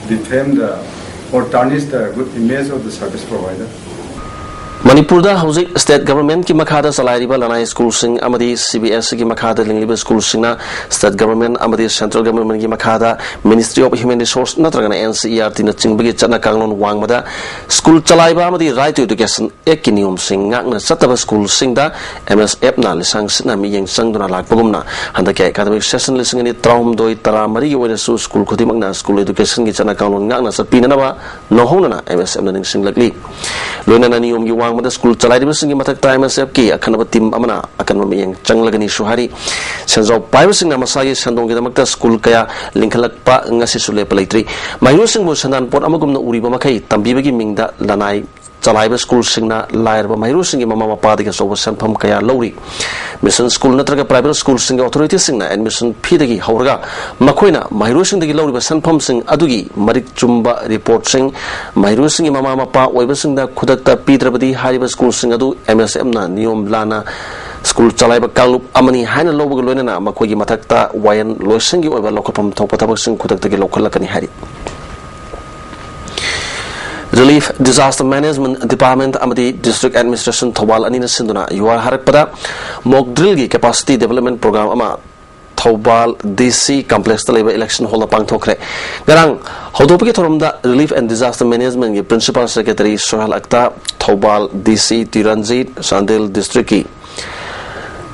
defame the or tarnish the good image of the service provider. ꯃꯅꯤꯄꯨꯔꯗ ꯍꯧꯖꯤꯛ state governmentꯀꯤ ꯃꯈꯥꯗ ꯆꯂꯥꯏꯔꯤꯕ ꯂꯅꯥꯏ schoolꯁꯤꯡ ꯑꯃꯗꯤ CBSEꯒꯤ ꯃꯈꯥꯗ ꯂꯤꯡꯂꯤꯕ schoolꯁꯤꯡꯅ state government ꯑꯃꯗꯤ central governmentꯀꯤ ꯃꯈꯥꯗ Ministry of Human Resource ꯅꯠꯇ꯭ꯔꯒꯅ NCERTꯅ ꯆꯤꯡꯕꯒꯤ ꯆꯠꯅ ꯀꯥꯡꯂꯣꯟ ꯋꯥꯡꯃꯗ school ꯆꯂꯥꯏꯕ ꯑꯃꯗꯤ Right to Education Actꯀꯤ ꯅꯤꯌꯣꯝꯁꯤꯡ ꯉꯥꯛꯅ ꯆꯠꯇꯕ schoolꯁꯤꯡꯗ MSFꯅ ꯂꯤꯁꯥꯡ ꯁꯤꯠꯅ ꯃꯤꯠꯌꯦꯡ ꯆꯪꯗꯨꯅ ꯂꯥꯛꯄꯒꯨꯝꯅ ꯍꯟꯗꯛꯀꯤ academic session ꯂꯤꯁꯤꯡ ꯑꯅꯤ ꯇꯔꯥꯍꯨꯝꯗꯣꯏ ꯇꯔꯥꯃꯔꯤꯒꯤ ꯑꯣꯏꯅꯁꯨ school ꯈꯨꯗꯤꯡꯃꯛꯅ school educationꯒꯤ ꯆꯠꯅ ꯀꯥꯡꯂꯣꯟ ꯉꯥꯛꯅ ꯆꯠꯄꯤꯅꯅꯕ ꯅꯧꯍꯧꯅꯅ MSFꯅ ꯅꯤꯡꯁꯤꯡꯂꯛꯂꯤ꯫ ꯂꯣꯏꯅꯅ ꯅꯤꯌꯣꯝꯒꯤ ꯋꯥꯡꯃꯗ school ꯆꯂꯥꯏꯔꯤꯕꯁꯤꯡꯒꯤ ꯃꯊꯛꯇ MSFꯀꯤ ꯑꯈꯟꯅꯕ team ꯑꯃꯅ ꯑꯀꯟꯕ ꯃꯤꯠꯌꯦꯡ ꯆꯪꯂꯒꯅꯤꯁꯨ ꯍꯥꯏꯔꯤ꯫ ꯁꯦꯟꯖꯥꯎ ꯄꯥꯏꯕꯁꯤꯡꯅ ꯃꯁꯥꯒꯤ ꯁꯦꯟꯗꯣꯡꯒꯤꯗꯃꯛꯇ school ꯀꯌꯥ ꯂꯤꯡꯈꯠꯂꯛꯄ ꯉꯁꯤꯁꯨ ꯂꯦꯞꯄ ꯂꯩꯇ꯭ꯔꯤ꯫ ꯃꯍꯩꯔꯣꯏꯁꯤꯡꯕꯨ ꯁꯦꯟꯗꯥꯟ ꯄꯣꯠ ꯑꯃꯒꯨꯝꯅ ꯎꯔꯤꯕ ꯃꯈꯩ ꯇꯝꯕꯤꯕꯒꯤ ꯃꯤꯡꯗ ꯂꯅꯥꯏ ꯆꯂꯥꯏꯕ schoolꯁꯤꯡꯅ ꯂꯥꯏꯔꯕ ꯃꯍꯩꯔꯣꯏꯁꯤꯡꯒꯤ ꯃꯃꯥ ꯃꯄꯥꯗꯒꯤ ꯑꯆꯧꯕ ꯁꯦꯟꯐꯝ ꯀꯌꯥ ꯂꯧꯔꯤ꯫ Mission school ꯅꯠꯇ꯭ꯔꯒ private schoolꯁꯤꯡꯒꯤ authorityꯁꯤꯡꯅ admission feeꯗꯒꯤ ꯍꯧꯔꯒ ꯃꯈꯣꯏꯅ ꯃꯍꯩꯔꯣꯏꯁꯤꯡꯗꯒꯤ ꯂꯧꯔꯤꯕ ꯁꯦꯟꯐꯝꯁꯤꯡ ꯑꯗꯨꯒꯤ ꯃꯔꯤꯛ ꯆꯨꯝꯕ reportꯁꯤꯡ ꯃꯍꯩꯔꯣꯏꯁꯤꯡꯒꯤ ꯃꯃꯥ ꯃꯄꯥ ꯑꯣꯏꯕꯁꯤꯡꯗ ꯈꯨꯗꯛꯇ ꯄꯤꯗ꯭ꯔꯕꯗꯤ ꯍꯥꯏꯔꯤꯕ schoolꯁꯤꯡ ꯑꯗꯨ MSFꯅ ꯅꯤꯌꯣꯝ ꯂꯥꯟꯅ school ꯆꯂꯥꯏꯕ ꯀꯥꯡꯂꯨꯞ ꯑꯃꯅꯤ ꯍꯥꯏꯅ ꯂꯧꯕꯒ ꯂꯣꯏꯅꯅ ꯃꯈꯣꯏꯒꯤ ꯃꯊꯛꯇ ꯋꯥꯌꯦꯜ ꯂꯣꯏꯁꯪꯒꯤ ꯑꯣꯏꯕ ꯂꯧꯈꯠꯐꯝ ꯊꯣꯛꯄ ꯊꯕꯛꯁꯤꯡ ꯈꯨꯗꯛꯇꯒꯤ ꯂꯧꯈꯠꯂꯛꯀꯅꯤ ꯍꯥꯏꯔꯤ꯫ Relief Disaster Management Department ꯑꯃꯗꯤ District Administration ꯊꯧꯕꯥꯜ ꯑꯅꯤꯅ ꯁꯤꯟꯗꯨꯅ ꯌꯨꯍꯥꯔ ꯍꯥꯔꯛꯄꯗ mock drillꯒꯤ capacity development program ꯑꯃ ꯊꯧꯕꯥꯜ DC complexꯇ ꯂꯩꯕ election hallꯗ ꯄꯥꯡꯊꯣꯛꯈ꯭ꯔꯦ꯫ ꯉꯔꯥꯡ ꯍꯧꯗꯣꯛꯄꯒꯤ ꯊꯧꯔꯝꯗ Relief and Disaster Managementꯀꯤ Principal Secretary Sohail ꯑꯛꯇꯥ, Thoubal DC ꯇꯤꯔꯟꯖꯤꯠ, Chandel Districtꯀꯤ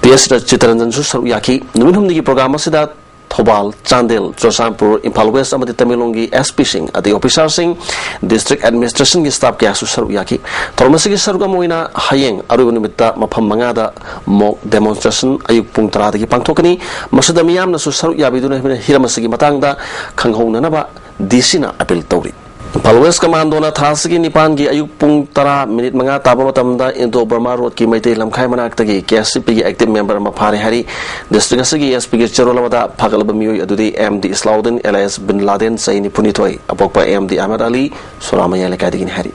PS ꯆꯤꯇꯔꯟꯖꯟꯁꯨ ꯁꯔꯨꯛ ꯌꯥꯈꯤ꯫ ꯅꯨꯃꯤꯠ ꯍꯨꯝꯅꯤꯒꯤ program ꯑꯁꯤꯗ ꯊꯧꯕꯥꯜ, ꯆꯥꯟꯗꯦꯜ, ꯆꯨꯔꯆꯥꯟꯄꯨꯔ, ꯏꯝꯐꯥꯜ West ꯑꯃꯗꯤ ꯇꯃꯦꯡꯂꯣꯡꯒꯤ SPꯁꯤꯡ ꯑꯗꯩ officerꯁꯤꯡ, District Administrationꯒꯤ staff ꯀꯌꯥꯁꯨ ꯁꯔꯨꯛ ꯌꯥꯈꯤ꯫ ꯊꯧꯔꯝ ꯑꯁꯤꯒꯤ ꯁꯔꯨꯛ ꯑꯃ ꯑꯣꯏꯅ ꯍꯌꯦꯡ ꯑꯔꯣꯏꯕ ꯅꯨꯃꯤꯠꯇ ꯃꯐꯝ ꯃꯉꯥꯗ mock demonstration ꯑꯌꯨꯛ ꯄꯨꯡ ꯇꯔꯥꯗꯒꯤ ꯄꯥꯡꯊꯣꯛꯀꯅꯤ꯫ ꯃꯁꯤꯗ ꯃꯤꯌꯥꯝꯅꯁꯨ ꯁꯔꯨꯛ ꯌꯥꯕꯤꯗꯨꯅ ꯍꯤꯔꯝ ꯑꯁꯤꯒꯤ ꯃꯇꯥꯡꯗ ꯈꯪꯍꯧꯅꯅꯕ DCꯅ appeal ꯇꯧꯔꯤ꯫ ꯏꯝꯐꯥꯜ West Commandꯅ ꯊꯥ ꯑꯁꯤꯒꯤ ꯅꯤꯄꯥꯟꯒꯤ ꯑꯌꯨꯛ ꯄꯨꯡ ꯇꯔꯥ minute ꯃꯉꯥ ꯇꯥꯕ ꯃꯇꯝꯗ Indo Burma Roadꯀꯤ ꯃꯩꯇꯩ ꯂꯝꯈꯥꯏ ꯃꯅꯥꯛꯇꯒꯤ KSCPꯒꯤ active member ꯑꯃ ꯐꯥꯔꯦ ꯍꯥꯏꯔꯤ꯫ District ꯑꯁꯤꯒꯤ SPꯒꯤ ꯆꯦꯔꯣꯜ ꯑꯃꯗ ꯐꯥꯒꯠꯂꯕ ꯃꯤꯑꯣꯏ ꯑꯗꯨꯗꯤ MD Islauddin alias Bin Laden, ꯆꯍꯤ ꯅꯤꯐꯨꯅꯤꯊꯣꯏ, ꯑꯄꯣꯛꯄ MD Ahmed Ali, ꯁꯣꯔꯥꯃꯌꯥ ꯂꯩꯀꯥꯏꯗꯒꯤꯅꯤ ꯍꯥꯏꯔꯤ꯫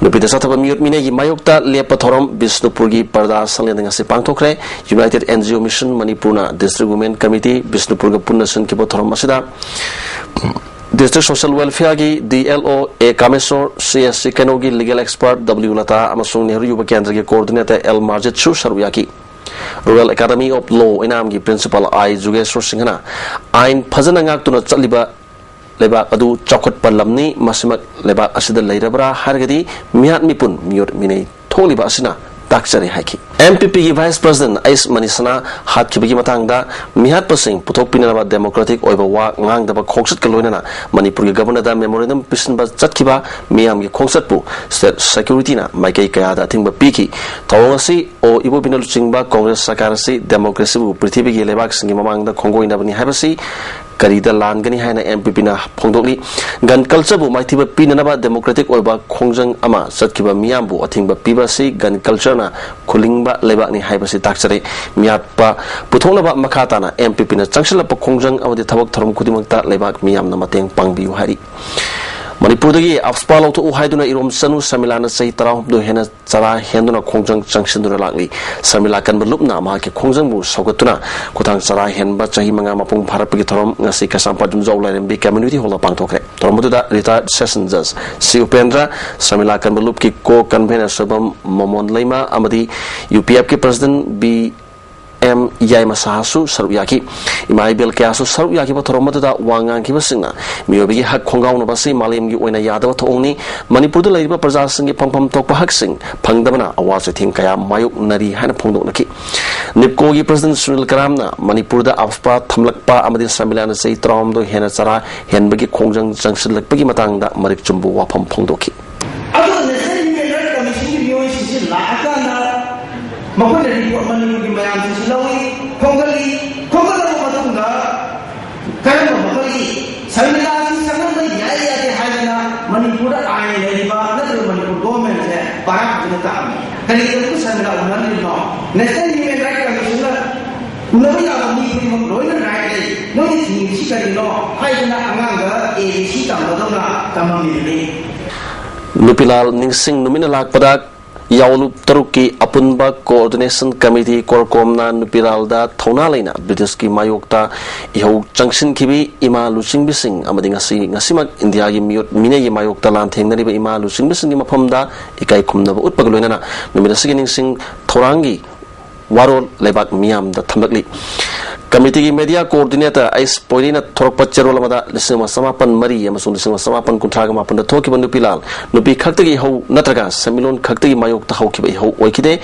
ꯅꯨꯄꯤꯗ ꯆꯠꯊꯕ ꯃꯤꯑꯣꯠ ꯃꯤꯅꯩꯒꯤ ꯃꯥꯌꯣꯛꯇ ꯂꯦꯞꯄ ꯊꯧꯔꯝ ꯕꯤꯁꯅꯨꯄꯨꯔꯒꯤ ꯄꯔꯗꯥ ꯁꯪꯂꯦꯟꯗ ꯉꯁꯤ ꯄꯥꯡꯊꯣꯛꯈ꯭ꯔꯦ꯫ United NGO Mission ꯃꯅꯤꯄꯨꯔꯅ District Women Committee ꯕꯤꯁꯅꯨꯄꯨꯔꯒ ꯄꯨꯟꯅ ꯁꯤꯟꯈꯤꯕ ꯊꯧꯔꯝ ꯑꯁꯤꯗ District Social Welfare ꯒꯤ D L O A ꯀꯥꯃꯦꯁꯣꯔ, C S C ꯀꯩꯅꯧꯒꯤ Legal Expert W Lata ꯑꯃꯁꯨꯡ ꯅꯦꯍꯔꯨ ꯌꯨꯕ ꯀꯦꯟꯗ꯭ꯔꯒꯤ Coordinator L ꯃꯥꯔꯖꯤꯠꯁꯨ ꯁꯔꯨꯛ ꯌꯥꯈꯤ꯫ Royal Academy of Law ꯑꯣꯏꯅꯥꯝꯒꯤ Principal I Jugeshor ꯁꯤꯡꯍꯅ ꯑꯥꯏꯟ ꯐꯖꯅ ꯉꯥꯛꯇꯨꯅ ꯆꯠꯂꯤꯕ ꯂꯩꯕꯥꯛ ꯑꯗꯨ ꯆꯥꯎꯈꯠꯄ ꯂꯝꯅꯤ, ꯃꯁꯤꯃꯛ ꯂꯩꯕꯥꯛ ꯑꯁꯤꯗ ꯂꯩꯔꯕ꯭ꯔꯥ ꯍꯥꯏꯔꯒꯗꯤ ꯃꯤꯍꯥꯠ ꯃꯤꯄꯨꯟ, ꯃꯤꯑꯣꯠ ꯃꯤꯅꯩ ꯊꯣꯛꯂꯤꯕ ꯑꯁꯤꯅ ꯇꯥꯛꯆꯔꯦ ꯍꯥꯏꯈꯤ꯫ M P P ꯒꯤ Vice President ꯑꯩꯁ ꯃꯅꯤꯁꯅꯥ ꯍꯥꯠꯈꯤꯕꯒꯤ ꯃꯇꯥꯡꯗ ꯃꯤꯍꯥꯠꯄꯁꯤꯡ ꯄꯨꯊꯣꯛꯄꯤꯅꯅꯕ democratic ꯑꯣꯏꯕ ꯋꯥ ꯉꯥꯡꯗꯕ ꯈꯣꯡꯆꯠꯀ ꯂꯣꯏꯅꯅ ꯃꯅꯤꯄꯨꯔꯒꯤ Governorꯗ memorandum ꯄꯤꯁꯤꯟꯕ ꯆꯠꯈꯤꯕ ꯃꯤꯌꯥꯝꯒꯤ ꯈꯣꯡꯆꯠꯄꯨ state securityꯅ ꯃꯥꯏꯀꯩ ꯀꯌꯥꯗ ꯑꯊꯤꯡꯕ ꯄꯤꯈꯤ꯫ ꯊꯧꯑꯣꯡ ꯑꯁꯤ ꯑꯣ ꯏꯕꯣꯕꯤꯅ ꯂꯨꯆꯤꯡꯕ Congress ꯁꯔꯀꯥꯔ ꯑꯁꯤ democracyꯕꯨ ꯄ꯭ꯔꯤꯊꯤꯕꯤꯒꯤ ꯂꯩꯕꯥꯛꯁꯤꯡꯒꯤ ꯃꯃꯥꯡꯗ ꯈꯣꯡꯒꯣꯏꯅꯕꯅꯤ ꯍꯥꯏꯕꯁꯤ ꯀꯔꯤꯗ ꯂꯥꯟꯒꯅꯤ ꯍꯥꯏꯅ M P Pꯅ ꯐꯣꯡꯗꯣꯛꯂꯤ꯫ Gun cultureꯕꯨ ꯃꯥꯏꯊꯤꯕ ꯄꯤꯅꯅꯕ democratic ꯑꯣꯏꯕ ꯈꯣꯡꯖꯪ ꯑꯃ ꯆꯠꯈꯤꯕ ꯃꯤꯌꯥꯝꯕꯨ ꯑꯊꯤꯡꯕ ꯄꯤꯕ ꯑꯁꯤ gun cultureꯅ ꯈꯨꯂꯤꯡꯕ ꯂꯩꯕꯥꯛꯅꯤ ꯍꯥꯏꯕꯁꯤ ꯇꯥꯛꯆꯔꯦ꯫ ꯃꯤꯌꯥꯠꯄ ꯄꯨꯊꯣꯛꯅꯕ ꯃꯈꯥ ꯇꯥꯅ M P Pꯅ ꯆꯪꯁꯤꯜꯂꯛꯄ ꯈꯣꯡꯖꯪ ꯑꯃꯗꯤ ꯊꯕꯛ ꯊꯧꯔꯝ ꯈꯨꯗꯤꯡꯃꯛꯇ ꯂꯩꯕꯥꯛ ꯃꯤꯌꯥꯝꯅ ꯃꯇꯦꯡ ꯄꯥꯡꯕꯤꯌꯨ ꯍꯥꯏꯔꯤ꯫ ꯃꯅꯤꯄꯨꯔꯗꯒꯤ AFSPA ꯂꯧꯊꯣꯛꯎ ꯍꯥꯏꯗꯨꯅ ꯏꯔꯣꯝ ꯆꯅꯨ ꯁꯔꯃꯤꯂꯥꯅ ꯆꯍꯤ ꯇꯔꯥꯍꯨꯝꯗꯣꯏ ꯍꯦꯟꯅ ꯆꯔꯥ ꯍꯦꯟꯗꯨꯅ ꯈꯣꯡꯖꯪ ꯆꯪꯁꯤꯟꯗꯨꯅ ꯂꯥꯛꯂꯤ꯫ ꯁꯔꯃꯤꯂꯥ ꯀꯟꯕ ꯂꯨꯞꯅ ꯃꯍꯥꯛꯀꯤ ꯈꯣꯡꯖꯪꯕꯨ ꯁꯧꯒꯠꯇꯨꯅ ꯈꯨꯊꯥꯡ ꯆꯔꯥ ꯍꯦꯟꯕ ꯆꯍꯤ ꯃꯉꯥ ꯃꯄꯨꯡ ꯐꯥꯔꯛꯄꯒꯤ ꯊꯧꯔꯝ ꯉꯁꯤ ꯀꯩꯁꯥꯝꯄꯥꯠ ꯌꯨꯝꯖꯥꯎ ꯂꯥꯏꯔꯦꯝꯕꯤ community hallꯗ ꯄꯥꯡꯊꯣꯛꯈ꯭ꯔꯦ꯫ ꯊꯧꯔꯝ ꯑꯗꯨꯗ retired session judge C Upendra, Sharmila ꯀꯟꯕ ꯂꯨꯞꯀꯤ co-convener ꯁꯣꯏꯕꯝ ꯃꯣꯃꯣꯟ ꯂꯩꯃ ꯑꯃꯗꯤ UPFꯀꯤ president B M ꯌꯥꯏꯃ ꯁꯍꯥꯁꯨ ꯁꯔꯨꯛ ꯌꯥꯈꯤ꯫ ꯏꯃꯥ ꯏꯕꯦꯜ ꯀꯌꯥꯁꯨ ꯁꯔꯨꯛ ꯌꯥꯈꯤꯕ ꯊꯧꯔꯝ ꯑꯗꯨꯗ ꯋꯥ ꯉꯥꯡꯈꯤꯕꯁꯤꯡꯅ ꯃꯤꯑꯣꯏꯕꯒꯤ ꯍꯛ ꯈꯣꯡꯒꯥꯎꯅꯕ ꯑꯁꯤ ꯃꯥꯂꯦꯝꯒꯤ ꯑꯣꯏꯅ ꯌꯥꯗꯕ ꯊꯧꯑꯣꯡꯅꯤ꯫ ꯃꯅꯤꯄꯨꯔꯗ ꯂꯩꯔꯤꯕ ꯄ꯭ꯔꯖꯥꯁꯤꯡꯒꯤ ꯐꯪꯐꯝ ꯊꯣꯛꯄ ꯍꯛꯁꯤꯡ ꯐꯪꯗꯕꯅ ꯑꯋꯥ ꯆꯩꯊꯦꯡ ꯀꯌꯥ ꯃꯥꯌꯣꯛꯅꯔꯤ ꯍꯥꯏꯅ ꯐꯣꯡꯗꯣꯛꯅꯈꯤ꯫ NEEPCOꯒꯤ president ꯁꯨꯅꯤꯜ ꯀꯔꯥꯝꯅ ꯃꯅꯤꯄꯨꯔꯗ AFSPA ꯊꯝꯂꯛꯄ ꯑꯃꯗꯤ ꯁꯔꯃꯤꯂꯥꯅ ꯆꯍꯤ ꯇꯔꯥꯍꯨꯝꯗꯣꯏ ꯍꯦꯟꯅ ꯆꯔꯥ ꯍꯦꯟꯕꯒꯤ ꯈꯣꯡꯖꯪ ꯆꯪꯁꯤꯜꯂꯛꯄꯒꯤ ꯃꯇꯥꯡꯗ ꯃꯔꯤꯛ ꯆꯨꯝꯕ ꯋꯥꯐꯝ ꯐꯣꯡꯗꯣꯛꯈꯤ꯫ ꯑꯗꯨꯒ National Human Rights Commissionꯒꯤ ꯃꯤꯑꯣꯏꯁꯤꯡꯁꯤ ꯂꯥꯛꯑꯀꯥꯟꯗ ꯃꯈꯣꯏꯅ report ꯃꯅꯤꯄꯨꯔꯒꯤ ꯃꯌꯥꯝꯁꯤꯡꯁꯤ ꯂꯧꯏ, ꯈꯣꯝꯒꯠꯂꯤ, ꯈꯣꯝꯒꯠꯂꯕ ꯃꯇꯨꯡꯗ ꯀꯔꯝꯕ ꯃꯈꯜꯒꯤ ꯁꯔꯃꯤꯂꯥꯁꯤ ꯆꯪꯍꯟꯕ ꯌꯥꯏ ꯌꯥꯗꯦ ꯍꯥꯏꯗꯅ ꯃꯅꯤꯄꯨꯔꯗ ꯑꯥꯏꯟ ꯂꯩꯔꯤꯕ ꯅꯠꯇ꯭ꯔꯒ ꯃꯅꯤꯄꯨꯔ governmentꯁꯦ ꯄꯥꯔꯥ ꯐꯖꯅ ꯇꯥꯛꯑꯝꯃꯤ꯫ ꯀꯔꯤꯒꯤꯗꯃꯛꯇ ꯁꯔꯃꯤꯂꯥ ꯎꯅꯍꯟꯗ꯭ꯔꯤꯕꯅꯣ? National Human Rights Commissionꯅ ꯎꯅꯕ ꯌꯥꯕ ꯃꯤ ꯈꯨꯗꯤꯡꯃꯛ ꯂꯣꯏꯅ right ꯂꯩ꯫ ꯅꯣꯏꯅ ꯊꯤꯡꯉꯤꯕꯁꯤ ꯀꯔꯤꯅꯣ ꯍꯥꯏꯗꯅ ꯑꯉꯥꯡꯗ A B C ꯇꯝꯕꯗꯧꯅ ꯇꯝꯃꯝꯃꯤꯕꯅꯤ꯫ ꯅꯨꯄꯤꯂꯥꯜ ꯅꯤꯡꯁꯤꯡ ꯅꯨꯃꯤꯠꯅ ꯂꯥꯛꯄꯗ ꯌꯥꯎꯂꯨꯞ ꯇꯔꯨꯛꯀꯤ ꯑꯄꯨꯟꯕ Coordination Committee ꯀꯣꯔꯀꯣꯝꯅ ꯅꯨꯄꯤꯂꯥꯜꯗ ꯊꯧꯅꯥ ꯂꯩꯅ ꯕ꯭ꯔꯤꯇꯤꯁꯀꯤ ꯃꯥꯌꯣꯛꯇ ꯏꯍꯧ ꯆꯪꯁꯤꯟꯈꯤꯕꯤ ꯏꯃꯥ ꯂꯨꯆꯤꯡꯕꯤꯁꯤꯡ ꯑꯃꯗꯤ ꯉꯁꯤ, ꯉꯁꯤꯃꯛ ꯏꯟꯗꯤꯌꯥꯒꯤ ꯃꯤꯑꯣꯠ ꯃꯤꯅꯩꯒꯤ ꯃꯥꯌꯣꯛꯇ ꯂꯥꯟꯊꯦꯡꯅꯔꯤꯕ ꯏꯃꯥ ꯂꯨꯆꯤꯡꯕꯤꯁꯤꯡꯒꯤ ꯃꯐꯝꯗ ꯏꯀꯥꯏ ꯈꯨꯝꯅꯕ ꯎꯠꯄꯒ ꯂꯣꯏꯅꯅ ꯅꯨꯃꯤꯠ ꯑꯁꯤꯒꯤ ꯅꯤꯡꯁꯤꯡ ꯊꯧꯔꯥꯡꯒꯤ ꯋꯥꯔꯣꯜ ꯂꯩꯕꯥꯛ ꯃꯤꯌꯥꯝꯗ ꯊꯝꯂꯛꯂꯤ꯫ ꯀꯃꯤꯇꯤꯒꯤ media coordinator ꯑꯩꯁ ꯄꯣꯏꯔꯤꯅ ꯊꯣꯔꯛꯄ ꯆꯦꯔꯣꯜ ꯑꯃꯗ ꯂꯤꯁꯤꯡ ꯑꯃ ꯆꯃꯥꯄꯟ ꯃꯔꯤ ꯑꯃꯁꯨꯡ ꯂꯤꯁꯤꯡ ꯑꯃ ꯆꯃꯥꯄꯟ ꯀꯨꯟꯊ꯭ꯔꯥꯒ ꯃꯥꯄꯟꯗ ꯊꯣꯛꯈꯤꯕ ꯅꯨꯄꯤꯂꯥꯜ, ꯅꯨꯄꯤ ꯈꯛꯇꯒꯤ ꯏꯍꯧ ꯅꯠꯇ꯭ꯔꯒ ꯁꯦꯟꯃꯤꯠꯂꯣꯟ ꯈꯛꯇꯒꯤ ꯃꯥꯌꯣꯛꯇ ꯍꯧꯈꯤꯕ ꯏꯍꯧ ꯑꯣꯏꯈꯤꯗꯦ꯫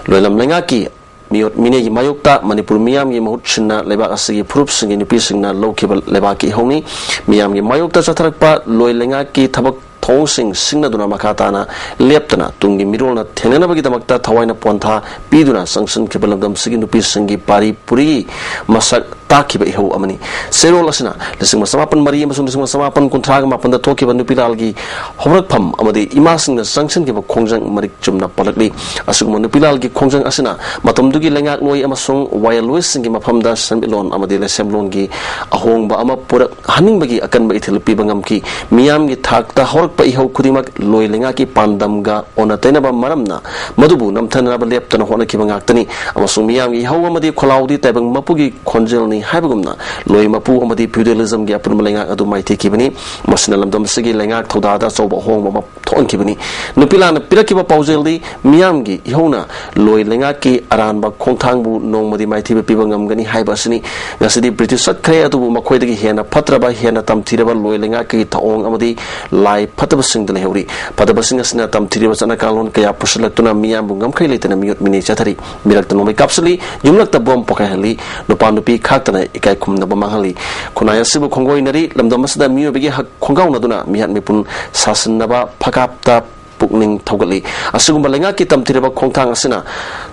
ꯂꯣꯏꯂꯝ ꯂꯩꯉꯥꯛꯀꯤ ꯃꯤꯑꯣꯠ ꯃꯤꯅꯩꯒꯤ ꯃꯥꯌꯣꯛꯇ ꯃꯅꯤꯄꯨꯔ ꯃꯤꯌꯥꯝꯒꯤ ꯃꯍꯨꯠ ꯁꯤꯟꯅ ꯂꯩꯕꯥꯛ ꯑꯁꯤꯒꯤ ꯐꯨꯔꯨꯞꯁꯤꯡꯒꯤ ꯅꯨꯄꯤꯁꯤꯡꯅ ꯂꯧꯈꯤꯕ ꯂꯩꯕꯥꯛꯀꯤ ꯏꯍꯧꯅꯤ꯫ ꯃꯤꯌꯥꯝꯒꯤ ꯃꯥꯌꯣꯛꯇ ꯆꯠꯊꯔꯛꯄ ꯂꯣꯏ ꯂꯩꯉꯥꯛꯀꯤ ꯊꯕꯛ ꯊꯧꯑꯣꯡꯁꯤꯡ ꯁꯤꯡꯅꯗꯨꯅ ꯃꯈꯥ ꯇꯥꯅ ꯂꯦꯞꯇꯅ ꯇꯨꯡꯒꯤ ꯃꯤꯔꯣꯜꯅ ꯊꯦꯡꯅꯅꯕꯒꯤꯗꯃꯛꯇ ꯊꯋꯥꯏꯅ ꯄꯣꯟꯊꯥ ꯄꯤꯗꯨꯅ ꯆꯪꯁꯤꯟꯈꯤꯕ ꯂꯝꯗꯝꯁꯤꯒꯤ ꯅꯨꯄꯤꯁꯤꯡꯒꯤ ꯄꯥꯔꯤ ꯄꯨꯔꯤ ꯃꯁꯛ ꯇꯥꯛꯈꯤꯕ ꯏꯍꯧ ꯑꯃꯅꯤ꯫ ꯆꯦꯔꯣꯜ ꯑꯁꯤꯅ ꯂꯤꯁꯤꯡ ꯑꯃ ꯆꯃꯥꯄꯟ ꯃꯔꯤ ꯑꯃꯁꯨꯡ ꯂꯤꯁꯤꯡ ꯑꯃ ꯆꯃꯥꯄꯟ ꯀꯨꯟꯊ꯭ꯔꯥꯒ ꯃꯥꯄꯟꯗ ꯊꯣꯛꯈꯤꯕ ꯅꯨꯄꯤꯂꯥꯜꯒꯤ ꯍꯧꯔꯛꯐꯝ ꯑꯃꯗꯤ ꯏꯃꯥꯁꯤꯡꯅ ꯆꯪꯁꯤꯟꯈꯤꯕ ꯈꯣꯡꯖꯪ ꯃꯔꯤꯛ ꯆꯨꯝꯅ ꯄꯜꯂꯛꯂꯤ꯫ ꯑꯁꯤꯒꯨꯝꯕ ꯅꯨꯄꯤꯂꯥꯜꯒꯤ ꯈꯣꯡꯖꯪ ꯑꯁꯤꯅ ꯃꯇꯝꯗꯨꯒꯤ ꯂꯩꯉꯥꯛꯂꯣꯏ ꯑꯃꯁꯨꯡ ꯋꯥꯌꯦꯜꯂꯣꯏꯁꯤꯡꯒꯤ ꯃꯐꯝꯗ ꯁꯦꯟꯃꯤꯠꯂꯣꯟ ꯑꯃꯗꯤ ꯂꯩꯁꯦꯝꯂꯣꯟꯒꯤ ꯑꯍꯣꯡꯕ ꯑꯃ ꯄꯨꯔꯛꯍꯟꯅꯤꯡꯕꯒꯤ ꯑꯀꯟꯕ ꯏꯊꯤꯜ ꯄꯤꯕ ꯉꯝꯈꯤ꯫ ꯃꯤꯌꯥꯝꯒꯤ ꯊꯥꯛꯇ ꯍꯧꯔꯛꯄ ꯏꯍꯧ ꯈꯨꯗꯤꯡꯃꯛ ꯂꯣꯏ ꯂꯩꯉꯥꯛꯀꯤ ꯄꯥꯟꯗꯝꯒ ꯑꯣꯟꯅ ꯇꯩꯅꯕ ꯃꯔꯝꯅ ꯃꯗꯨꯕꯨ ꯅꯝꯊꯅꯅꯕ ꯂꯦꯞꯇꯅ ꯍꯣꯠꯅꯈꯤꯕ ꯉꯥꯛꯇꯅꯤ꯫ ꯑꯃꯁꯨꯡ ꯃꯤꯌꯥꯝꯒꯤ ꯏꯍꯧ ꯑꯃꯗꯤ ꯈꯣꯜꯂꯥꯎꯗꯤ ꯇꯥꯏꯕꯪ ꯃꯄꯨꯒꯤ ꯈꯣꯟꯖꯦꯜꯅꯤ ꯍꯥꯏꯕꯒꯨꯝꯅ ꯂꯣꯏ ꯃꯄꯨ ꯑꯃꯗꯤ feudalismꯒꯤ ꯑꯄꯨꯟꯕ ꯂꯩꯉꯥꯛ ꯑꯗꯨ ꯃꯥꯏꯊꯤꯈꯤꯕꯅꯤ꯫ ꯃꯁꯤꯅ ꯂꯝꯗꯝ ꯑꯁꯤꯒꯤ ꯂꯩꯉꯥꯛ ꯊꯧꯗꯥꯗ ꯑꯆꯧꯕ ꯑꯍꯣꯡꯕ ꯑꯃ ꯊꯣꯛꯍꯟꯈꯤꯕꯅꯤ꯫ ꯅꯨꯄꯤꯂꯥꯜꯅ ꯄꯤꯔꯛꯈꯤꯕ ꯄꯥꯎꯖꯦꯜꯗꯤ ꯃꯤꯌꯥꯝꯒꯤ ꯏꯍꯧꯅ ꯂꯣꯏ ꯂꯩꯉꯥꯛꯀꯤ ꯑꯔꯥꯟꯕ ꯈꯣꯡꯊꯥꯡꯕꯨ ꯅꯣꯡꯃꯗꯤ ꯃꯥꯏꯊꯤꯕ ꯄꯤꯕ ꯉꯝꯒꯅꯤ ꯍꯥꯏꯕ ꯑꯁꯤꯅꯤ꯫ ꯉꯁꯤꯗꯤ ꯕ꯭ꯔꯤꯇꯤꯁ ꯆꯠꯈ꯭ꯔꯦ, ꯑꯗꯨꯕꯨ ꯃꯈꯣꯏꯗꯒꯤ ꯍꯦꯟꯅ ꯐꯠꯇ꯭ꯔꯕ, ꯍꯦꯟꯅ ꯇꯝꯊꯤꯔꯕ ꯂꯣꯏ ꯂꯩꯉꯥꯛꯀꯤ ꯊꯧꯑꯣꯡ ꯑꯃꯗꯤ ꯂꯥꯏ ꯐꯠꯇꯕꯁꯤꯡꯗ ꯂꯩꯍꯧꯔꯤ꯫ ꯐꯠꯇꯕꯁꯤꯡ ꯑꯁꯤꯅ ꯇꯝꯊꯤꯔꯕ ꯆꯠꯅ ꯀꯥꯡꯂꯣꯟ ꯀꯌꯥ ꯄꯨꯁꯤꯜꯂꯛꯇꯨꯅ ꯃꯤꯌꯥꯝꯕꯨ ꯉꯝꯈꯩ ꯂꯩꯇꯅ ꯃꯤꯑꯣꯠ ꯃꯤꯅꯩ ꯆꯠꯊꯔꯤ꯫ ꯃꯤꯔꯛꯇ ꯅꯣꯡꯃꯩ ꯀꯥꯞꯁꯤꯜꯂꯤ, ꯌꯨꯝꯂꯛꯇ ꯕꯣꯝ ꯄꯣꯈꯥꯏꯍꯜꯂꯤ, ꯅꯨꯄꯥ ꯅꯨꯄꯤ ꯈꯥꯛꯇꯅ ꯏꯀꯥꯏ ꯈꯨꯝꯅꯕ ꯃꯥꯡꯍꯜꯂꯤ꯫ ꯈꯨꯟꯅꯥꯏ ꯑꯁꯤꯕꯨ ꯈꯣꯡꯒꯣꯏꯅꯔꯤ, ꯂꯝꯗꯝ ꯑꯁꯤꯗ ꯃꯤꯑꯣꯏꯕꯒꯤ ꯍꯛ ꯈꯣꯡꯒꯥꯎꯅꯗꯨꯅ ꯃꯤꯍꯥꯠ ꯃꯤꯄꯨꯟ ꯁꯥꯁꯤꯟꯅꯕ ꯐꯀꯥꯞꯇ ꯄꯨꯛꯅꯤꯡ ꯊꯧꯒꯠꯂꯤ꯫ ꯑꯁꯤꯒꯨꯝꯕ ꯂꯩꯉꯥꯛꯀꯤ ꯇꯝꯊꯤꯔꯕ ꯈꯣꯡꯊꯥꯡ ꯑꯁꯤꯅ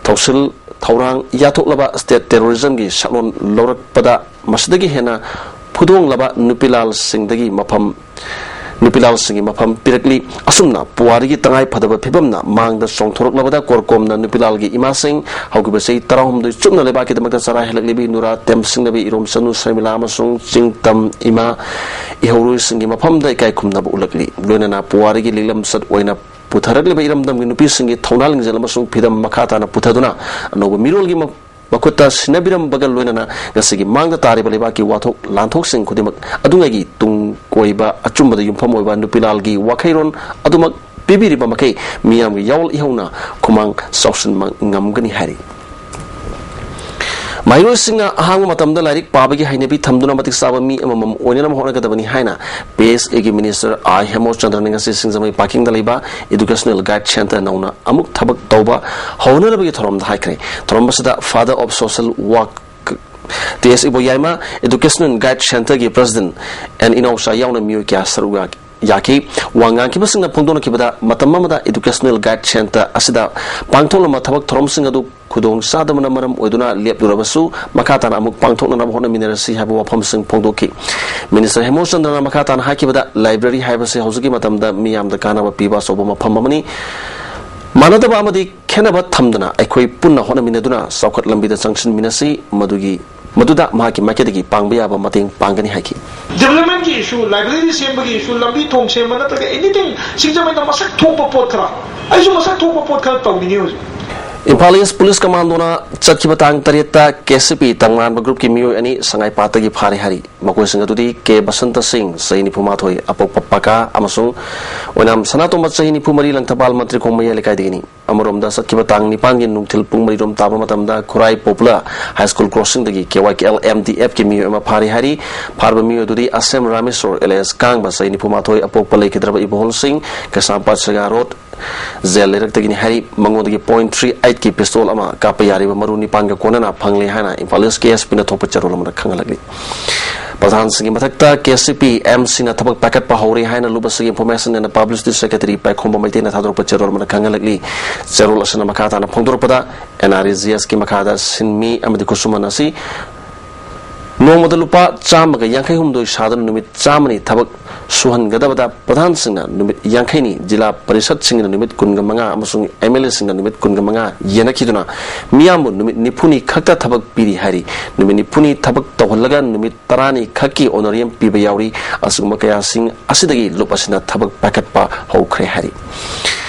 ꯊꯧꯁꯤꯜ ꯊꯧꯔꯥꯡ ꯌꯥꯊꯣꯛꯂꯕ state terrorismꯒꯤ ꯁꯛꯂꯣꯟ ꯂꯧꯔꯛꯄꯗ ꯃꯁꯤꯗꯒꯤ ꯍꯦꯟꯅ ꯐꯨꯗꯣꯡꯂꯕ ꯅꯨꯄꯤꯂꯥꯜꯁꯤꯡꯗꯒꯤ ꯃꯐꯝ ꯅꯨꯄꯤꯂꯥꯜꯁꯤꯡꯒꯤ ꯃꯐꯝ ꯄꯤꯔꯛꯂꯤ꯫ ꯑꯁꯨꯝꯅ ꯄꯨꯋꯥꯔꯤꯒꯤ ꯇꯉꯥꯏ ꯐꯗꯕ ꯐꯤꯕꯝꯅ ꯃꯥꯡꯗ ꯆꯣꯡꯊꯣꯔꯛꯂꯕꯗ ꯀꯣꯔꯀꯣꯝꯅ ꯅꯨꯄꯤꯂꯥꯜꯒꯤ ꯏꯃꯥꯁꯤꯡ ꯍꯧꯈꯤꯕ ꯆꯍꯤ ꯇꯔꯥꯍꯨꯝꯗꯣꯏ ꯆꯨꯞꯅ ꯂꯩꯕꯥꯛꯀꯤꯗꯃꯛꯇ ꯆꯔꯥ ꯍꯦꯜꯂꯛꯂꯤꯕꯤ ꯅꯨꯔꯥ ꯇꯦꯝꯁꯤꯡꯅꯕꯤ ꯏꯔꯣꯝꯆꯅꯨ ꯁꯔꯃꯤꯂꯥ ꯑꯃꯁꯨꯡ ꯆꯤꯡꯇꯝ ꯏꯃꯥ ꯏꯍꯧꯔꯣꯏꯁꯤꯡꯒꯤ ꯃꯐꯝꯗ ꯏꯀꯥꯏ ꯈꯨꯝꯅꯕ ꯎꯠꯂꯛꯂꯤ꯫ ꯂꯣꯏꯅꯅ ꯄꯨꯋꯥꯔꯤꯒꯤ ꯂꯤꯛꯂꯝꯆꯠ ꯑꯣꯏꯅ ꯄꯨꯊꯔꯛꯂꯤꯕ ꯏꯔꯝꯗꯝꯒꯤ ꯅꯨꯄꯤꯁꯤꯡꯒꯤ ꯊꯧꯅꯥ ꯂꯤꯡꯖꯦꯜ ꯑꯃꯁꯨꯡ ꯐꯤꯗꯝ ꯃꯈꯥ ꯇꯥꯅ ꯄꯨꯊꯗꯨꯅ ꯑꯅꯧꯕ ꯃꯤꯔꯣꯜꯒꯤ ꯃ-, ꯃꯈꯨꯠꯇ ꯁꯤꯟꯅꯕꯤꯔꯝꯕꯒ ꯂꯣꯏꯅꯅ ꯉꯁꯤꯒꯤ ꯃꯥꯡꯗ ꯇꯥꯔꯤꯕ ꯂꯩꯕꯥꯛꯀꯤ ꯋꯥꯊꯣꯛ ꯂꯥꯟꯊꯣꯛꯁꯤꯡ ꯈꯨꯗꯤꯡꯃꯛ ꯑꯗꯨꯉꯩꯒꯤ ꯇꯨꯡ ꯀꯣꯏꯕ ꯑꯆꯨꯝꯕꯗ ꯌꯨꯝꯐꯝ ꯑꯣꯏꯕ ꯅꯨꯄꯤꯂꯥꯜꯒꯤ ꯋꯥꯈꯩꯔꯣꯟ ꯑꯗꯨꯃꯛ ꯄꯤꯕꯤꯔꯤꯕ ꯃꯈꯩ ꯃꯤꯌꯥꯝꯒꯤ ꯌꯥꯑꯣꯜ ꯏꯍꯧꯅ ꯈꯨꯃꯥꯡ ꯆꯥꯎꯁꯤꯟꯕ ꯉꯝꯒꯅꯤ ꯍꯥꯏꯔꯤ꯫ ꯃꯍꯩꯔꯣꯏꯁꯤꯡꯅ ꯑꯍꯥꯡꯕ ꯃꯇꯝꯗ ꯂꯥꯏꯔꯤꯛ ꯄꯥꯕꯒꯤ ꯍꯩꯅꯕꯤ ꯊꯝꯗꯨꯅ ꯃꯇꯤꯛ ꯆꯥꯕ ꯃꯤ ꯑꯃꯃꯝ ꯑꯣꯏꯅꯅꯕ ꯍꯣꯠꯅꯒꯗꯕꯅꯤ ꯍꯥꯏꯅ ꯄꯤ ꯑꯩꯆ ꯑꯦꯒꯤ ꯃꯤꯅꯤꯁꯇꯔ ꯑꯥꯏ ꯍꯦꯃꯣꯆꯟꯗ꯭ꯔꯅ ꯉꯁꯤ ꯁꯤꯡꯖꯃꯩ ꯄꯥꯀꯤꯡꯗ ꯂꯩꯕ ꯏꯗꯨꯀꯦꯁꯅꯦꯜ ꯒꯥꯏꯗ ꯁꯦꯟꯇꯔ ꯅꯧꯅ ꯑꯃꯨꯛ ꯊꯕꯛ ꯇꯧꯕ ꯍꯧꯅꯅꯕꯒꯤ ꯊꯧꯔꯝꯗ ꯍꯥꯏꯈ꯭ꯔꯦ꯫ ꯊꯧꯔꯝ ꯑꯁꯤꯗ father of social work T S Iboyaima educational guide ꯁꯦꯟꯇꯔꯒꯤ ꯄ꯭ꯔꯁꯤꯗꯦꯟ ꯑꯦꯟ ꯏꯅꯥꯎꯆꯥ ꯌꯥꯎꯅ ꯃꯤꯑꯣꯏ ꯀꯌꯥ ꯁꯔꯨꯛ ꯌꯥꯈꯤ꯫ ꯌꯥꯈꯤ꯫ ꯋꯥ ꯉꯥꯡꯈꯤꯕꯁꯤꯡꯅ ꯐꯣꯡꯗꯣꯛꯅꯈꯤꯕꯗ, ꯃꯇꯝ ꯑꯃꯗ ꯏꯗꯨꯀꯦꯁꯅꯦꯜ ꯒꯥꯏꯗ ꯁꯦꯟꯇꯔ ꯑꯁꯤꯗ ꯄꯥꯡꯊꯣꯛꯂꯝꯕ ꯊꯕꯛ ꯊꯧꯔꯝꯁꯤꯡ ꯑꯗꯨ ꯈꯨꯗꯣꯡ ꯆꯥꯗꯕꯅ ꯃꯔꯝ ꯑꯣꯏꯗꯨꯅ ꯂꯦꯞꯂꯨꯔꯕꯁꯨ, ꯃꯈꯥ ꯇꯥꯅ ꯑꯃꯨꯛ ꯄꯥꯡꯊꯣꯛꯅꯅꯕ ꯍꯣꯠꯅꯃꯤꯟꯅꯔꯁꯤ ꯍꯥꯏꯕ ꯋꯥꯐꯝꯁꯤꯡ ꯐꯣꯡꯗꯣꯛꯈꯤ꯫ ꯃꯤꯅꯤꯁꯇꯔ ꯍꯦꯃꯣꯆꯟꯗ꯭ꯔꯅ ꯃꯈꯥ ꯇꯥꯅ ꯍꯥꯏꯈꯤꯕꯗ, ꯂꯥꯏꯕ꯭ꯔꯦꯔꯤ ꯍꯥꯏꯕꯁꯤ ꯍꯧꯖꯤꯛꯀꯤ ꯃꯇꯝꯗ ꯃꯤꯌꯥꯝꯗ ꯀꯥꯟꯅꯕ ꯄꯤꯕ ꯑꯆꯧꯕ ꯃꯐꯝ ꯑꯃꯅꯤ꯫ ꯃꯥꯟꯅꯗꯕ ꯑꯃꯗꯤ ꯈꯦꯠꯅꯕ ꯊꯝꯗꯅ ꯑꯩꯈꯣꯏ ꯄꯨꯟꯅ ꯍꯣꯠꯅꯃꯤꯟꯅꯗꯨꯅ ꯆꯥꯎꯈꯠ ꯂꯝꯕꯤꯗ ꯆꯪꯁꯤꯟꯃꯤꯟꯅꯁꯤ꯫ ꯃꯗꯨꯒꯤ, ꯃꯗꯨꯗ ꯃꯍꯥꯛꯀꯤ ꯃꯥꯏꯀꯩꯗꯒꯤ ꯄꯥꯡꯕ ꯌꯥꯕ ꯃꯇꯦꯡ ꯄꯥꯡꯒꯅꯤ ꯍꯥꯏꯈꯤ꯫ ꯗꯤꯕꯦꯂꯞꯃꯦꯟꯒꯤ ꯏꯁꯨ, ꯂꯥꯏꯕ꯭ꯔꯦꯔꯤ ꯁꯦꯝꯕꯒꯤ ꯏꯁꯨ, ꯂꯝꯕꯤ ꯊꯣꯡ ꯁꯦꯝꯕ ꯅꯠꯇ꯭ꯔꯒ ꯑꯦꯅꯤꯊꯤꯡ, ꯁꯤꯡꯖꯃꯩꯗ ꯃꯁꯛ ꯊꯣꯛꯄ ꯄꯣꯠ ꯈꯔ, ꯑꯩꯁꯨ ꯃꯁꯛ ꯊꯣꯛꯄ ꯄꯣꯠ ꯈꯔ ꯇꯧꯅꯤꯡꯉꯤ ꯍꯧꯖꯤꯛ꯫ ꯏꯝꯐꯥꯜ ꯏꯁ ꯄꯨꯂꯤꯁ ꯀꯃꯥꯟꯗꯣꯅ ꯆꯠꯈꯤꯕ ꯇꯥꯡ ꯇꯔꯦꯠꯇ ꯀꯦ ꯁꯤ ꯄꯤ ꯇꯝꯉꯥꯟꯕ ꯒ꯭ꯔꯨꯞꯀꯤ ꯃꯤꯑꯣꯏ ꯑꯅꯤ ꯁꯉꯥꯏꯄꯥꯠꯇꯒꯤ ꯐꯥꯔꯦ ꯍꯥꯏꯔꯤ꯫ ꯃꯈꯣꯏꯁꯤꯡ ꯑꯗꯨꯗꯤ ꯀꯦ ꯕꯁꯟꯇ ꯁꯤꯡ, ꯆꯍꯤ ꯅꯤꯐꯨ ꯃꯥꯊꯣꯏ, ꯑꯄꯣꯛꯄ ꯄꯀꯥ, ꯑꯃꯁꯨꯡ ꯑꯣꯏꯅꯥꯝ ꯁꯅꯥꯇꯣꯝꯕ, ꯆꯍꯤ ꯅꯤꯐꯨ ꯃꯔꯤ, ꯂꯪꯊꯕꯥꯜ ꯃꯟꯇ꯭ꯔꯤꯈꯣꯡ ꯃꯌꯥꯏ ꯂꯩꯀꯥꯏꯗꯒꯤꯅꯤ꯫ ꯑꯃꯔꯣꯝꯗ, ꯆꯠꯈꯤꯕ ꯇꯥꯡ ꯅꯤꯄꯥꯟꯒꯤ ꯅꯨꯡꯊꯤꯜ ꯄꯨꯡ ꯃꯔꯤꯔꯣꯝ ꯇꯥꯕ ꯃꯇꯝꯗ ꯈꯨꯔꯥꯏ ꯄꯣꯄꯨꯂꯔ ꯍꯥꯏ ꯁ꯭ꯀꯨꯜ ꯀ꯭ꯔꯣꯁꯤꯡꯗꯒꯤ K Y K L M D ꯑꯦꯐꯀꯤ ꯃꯤꯑꯣꯏ ꯑꯃ ꯐꯥꯔꯤ ꯍꯥꯏꯔꯤ꯫ ꯐꯥꯔꯕ ꯃꯤꯑꯣꯏ ꯑꯗꯨꯗꯤ ꯑꯁꯦꯝ ꯔꯥꯃꯦꯁꯣꯔ ꯑꯦꯂꯤꯌꯥꯁ ꯀꯥꯡꯕ, ꯆꯍꯤ ꯅꯤꯐꯨ ꯃꯥꯊꯣꯏ, ꯑꯄꯣꯛꯄ ꯂꯩꯈꯤꯗ꯭ꯔꯕ ꯏꯕꯣꯍꯜ ꯁꯤꯡ, ꯀꯩꯁꯥꯝꯄꯥꯠ ꯁꯦꯒꯥ ꯔꯣꯗ ꯖꯦꯜ ꯂꯩꯔꯛꯇꯒꯤꯅꯤ ꯍꯥꯏꯔꯤ꯫ ꯃꯉꯣꯟꯗꯒꯤ ꯄꯣꯏꯟꯠ ꯊ꯭ꯔꯤ ꯑꯩꯠꯀꯤ ꯄꯤꯁꯇꯣꯜ ꯑꯃ, ꯀꯥꯞꯄ ꯌꯥꯔꯤꯕ ꯃꯔꯨ ꯅꯤꯄꯥꯟꯒ ꯀꯣꯟꯅꯅ ꯐꯪꯂꯦ ꯍꯥꯏꯅ ꯏꯝꯐꯥꯜ ꯏꯁ ꯀꯦ ꯑꯦꯁ ꯄꯤꯅ ꯊꯣꯛꯄ ꯆꯦꯔꯣꯜ ꯑꯃꯗ ꯈꯪꯍꯜꯂꯛꯂꯤ꯫ ꯄ꯭ꯔꯙꯥꯟꯁꯤꯡꯒꯤ ꯃꯊꯛꯇ ꯀꯦ ꯁꯤ ꯄꯤ ꯑꯦꯝ ꯁꯤꯅ ꯊꯕꯛ ꯄꯥꯏꯈꯠꯄ ꯍꯧꯔꯦ ꯍꯥꯏꯅ ꯂꯨꯞ ꯑꯁꯤꯒꯤ ꯏꯟꯐꯣꯔꯃꯦꯁꯟ ꯑꯦꯟ ꯄꯕ꯭ꯂꯤꯁꯤꯇꯤ ꯁꯦꯀ꯭ꯔꯦꯇꯔꯤ ꯄꯥꯏꯈꯣꯝꯕ ꯃꯩꯇꯩꯅ ꯊꯥꯗꯣꯔꯛꯄ ꯆꯦꯔꯣꯜ ꯑꯃꯅ ꯈꯪꯍꯜꯂꯛꯂꯤ꯫ ꯆꯦꯔꯣꯜ ꯑꯁꯤꯅ ꯃꯈꯥ ꯇꯥꯅ ꯐꯣꯡꯗꯣꯔꯛꯄꯗ, ꯑꯦꯟ ꯑꯥꯔ ꯏ ꯖꯤ ꯑꯦꯁꯀꯤ ꯃꯈꯥꯗ ꯁꯤꯟꯃꯤ ꯑꯃꯗꯤ ꯈꯨꯠꯁꯨꯃꯟ ꯑꯁꯤ ꯅꯣꯡꯃꯗ ꯂꯨꯄꯥ ꯆꯥꯝꯃꯒ ꯌꯥꯡꯈꯩ ꯍꯨꯝꯗꯣꯏ ꯁꯥꯗꯨꯅ ꯅꯨꯃꯤꯠ ꯆꯥꯝꯃꯅꯤ ꯊꯕꯛ ꯁꯨꯍꯟꯒꯗꯕꯗ ꯄ꯭ꯔꯙꯥꯟꯁꯤꯡꯅ ꯅꯨꯃꯤꯠ ꯌꯥꯡꯈꯩꯅꯤ, ꯖꯤꯂꯥ ꯄꯔꯤꯁꯠꯁꯤꯡꯅ ꯅꯨꯃꯤꯠ ꯀꯨꯟꯒ ꯃꯉꯥ ꯑꯃꯁꯨꯡ ꯑꯦꯝ ꯑꯦꯜ ꯑꯦꯁꯤꯡꯅ ꯅꯨꯃꯤꯠ ꯀꯨꯟꯒ ꯃꯉꯥ ꯌꯦꯟꯅꯈꯤꯗꯨꯅ ꯃꯤꯌꯥꯝꯕꯨ ꯅꯨꯃꯤꯠ ꯅꯤꯐꯨꯅꯤ ꯈꯛꯇ ꯊꯕꯛ ꯄꯤꯔꯤ ꯍꯥꯏꯔꯤ꯫ ꯅꯨꯃꯤꯠ ꯅꯤꯐꯨꯅꯤ ꯊꯕꯛ ꯇꯧꯍꯜꯂꯒ ꯅꯨꯃꯤꯠ ꯇꯔꯥꯅꯤ ꯈꯛꯀꯤ ꯑꯣꯅꯔꯤꯌꯝ ꯄꯤꯕ ꯌꯥꯎꯔꯤ꯫ ꯑꯁꯤꯒꯨꯝꯕ ꯀꯌꯥꯁꯤꯡ ꯑꯁꯤꯗꯒꯤ ꯂꯨꯞ ꯑꯁꯤꯅ ꯊꯕꯛ ꯄꯥꯏꯈꯠꯄ ꯍꯧꯈ꯭ꯔꯦ ꯍꯥꯏꯔꯤ꯫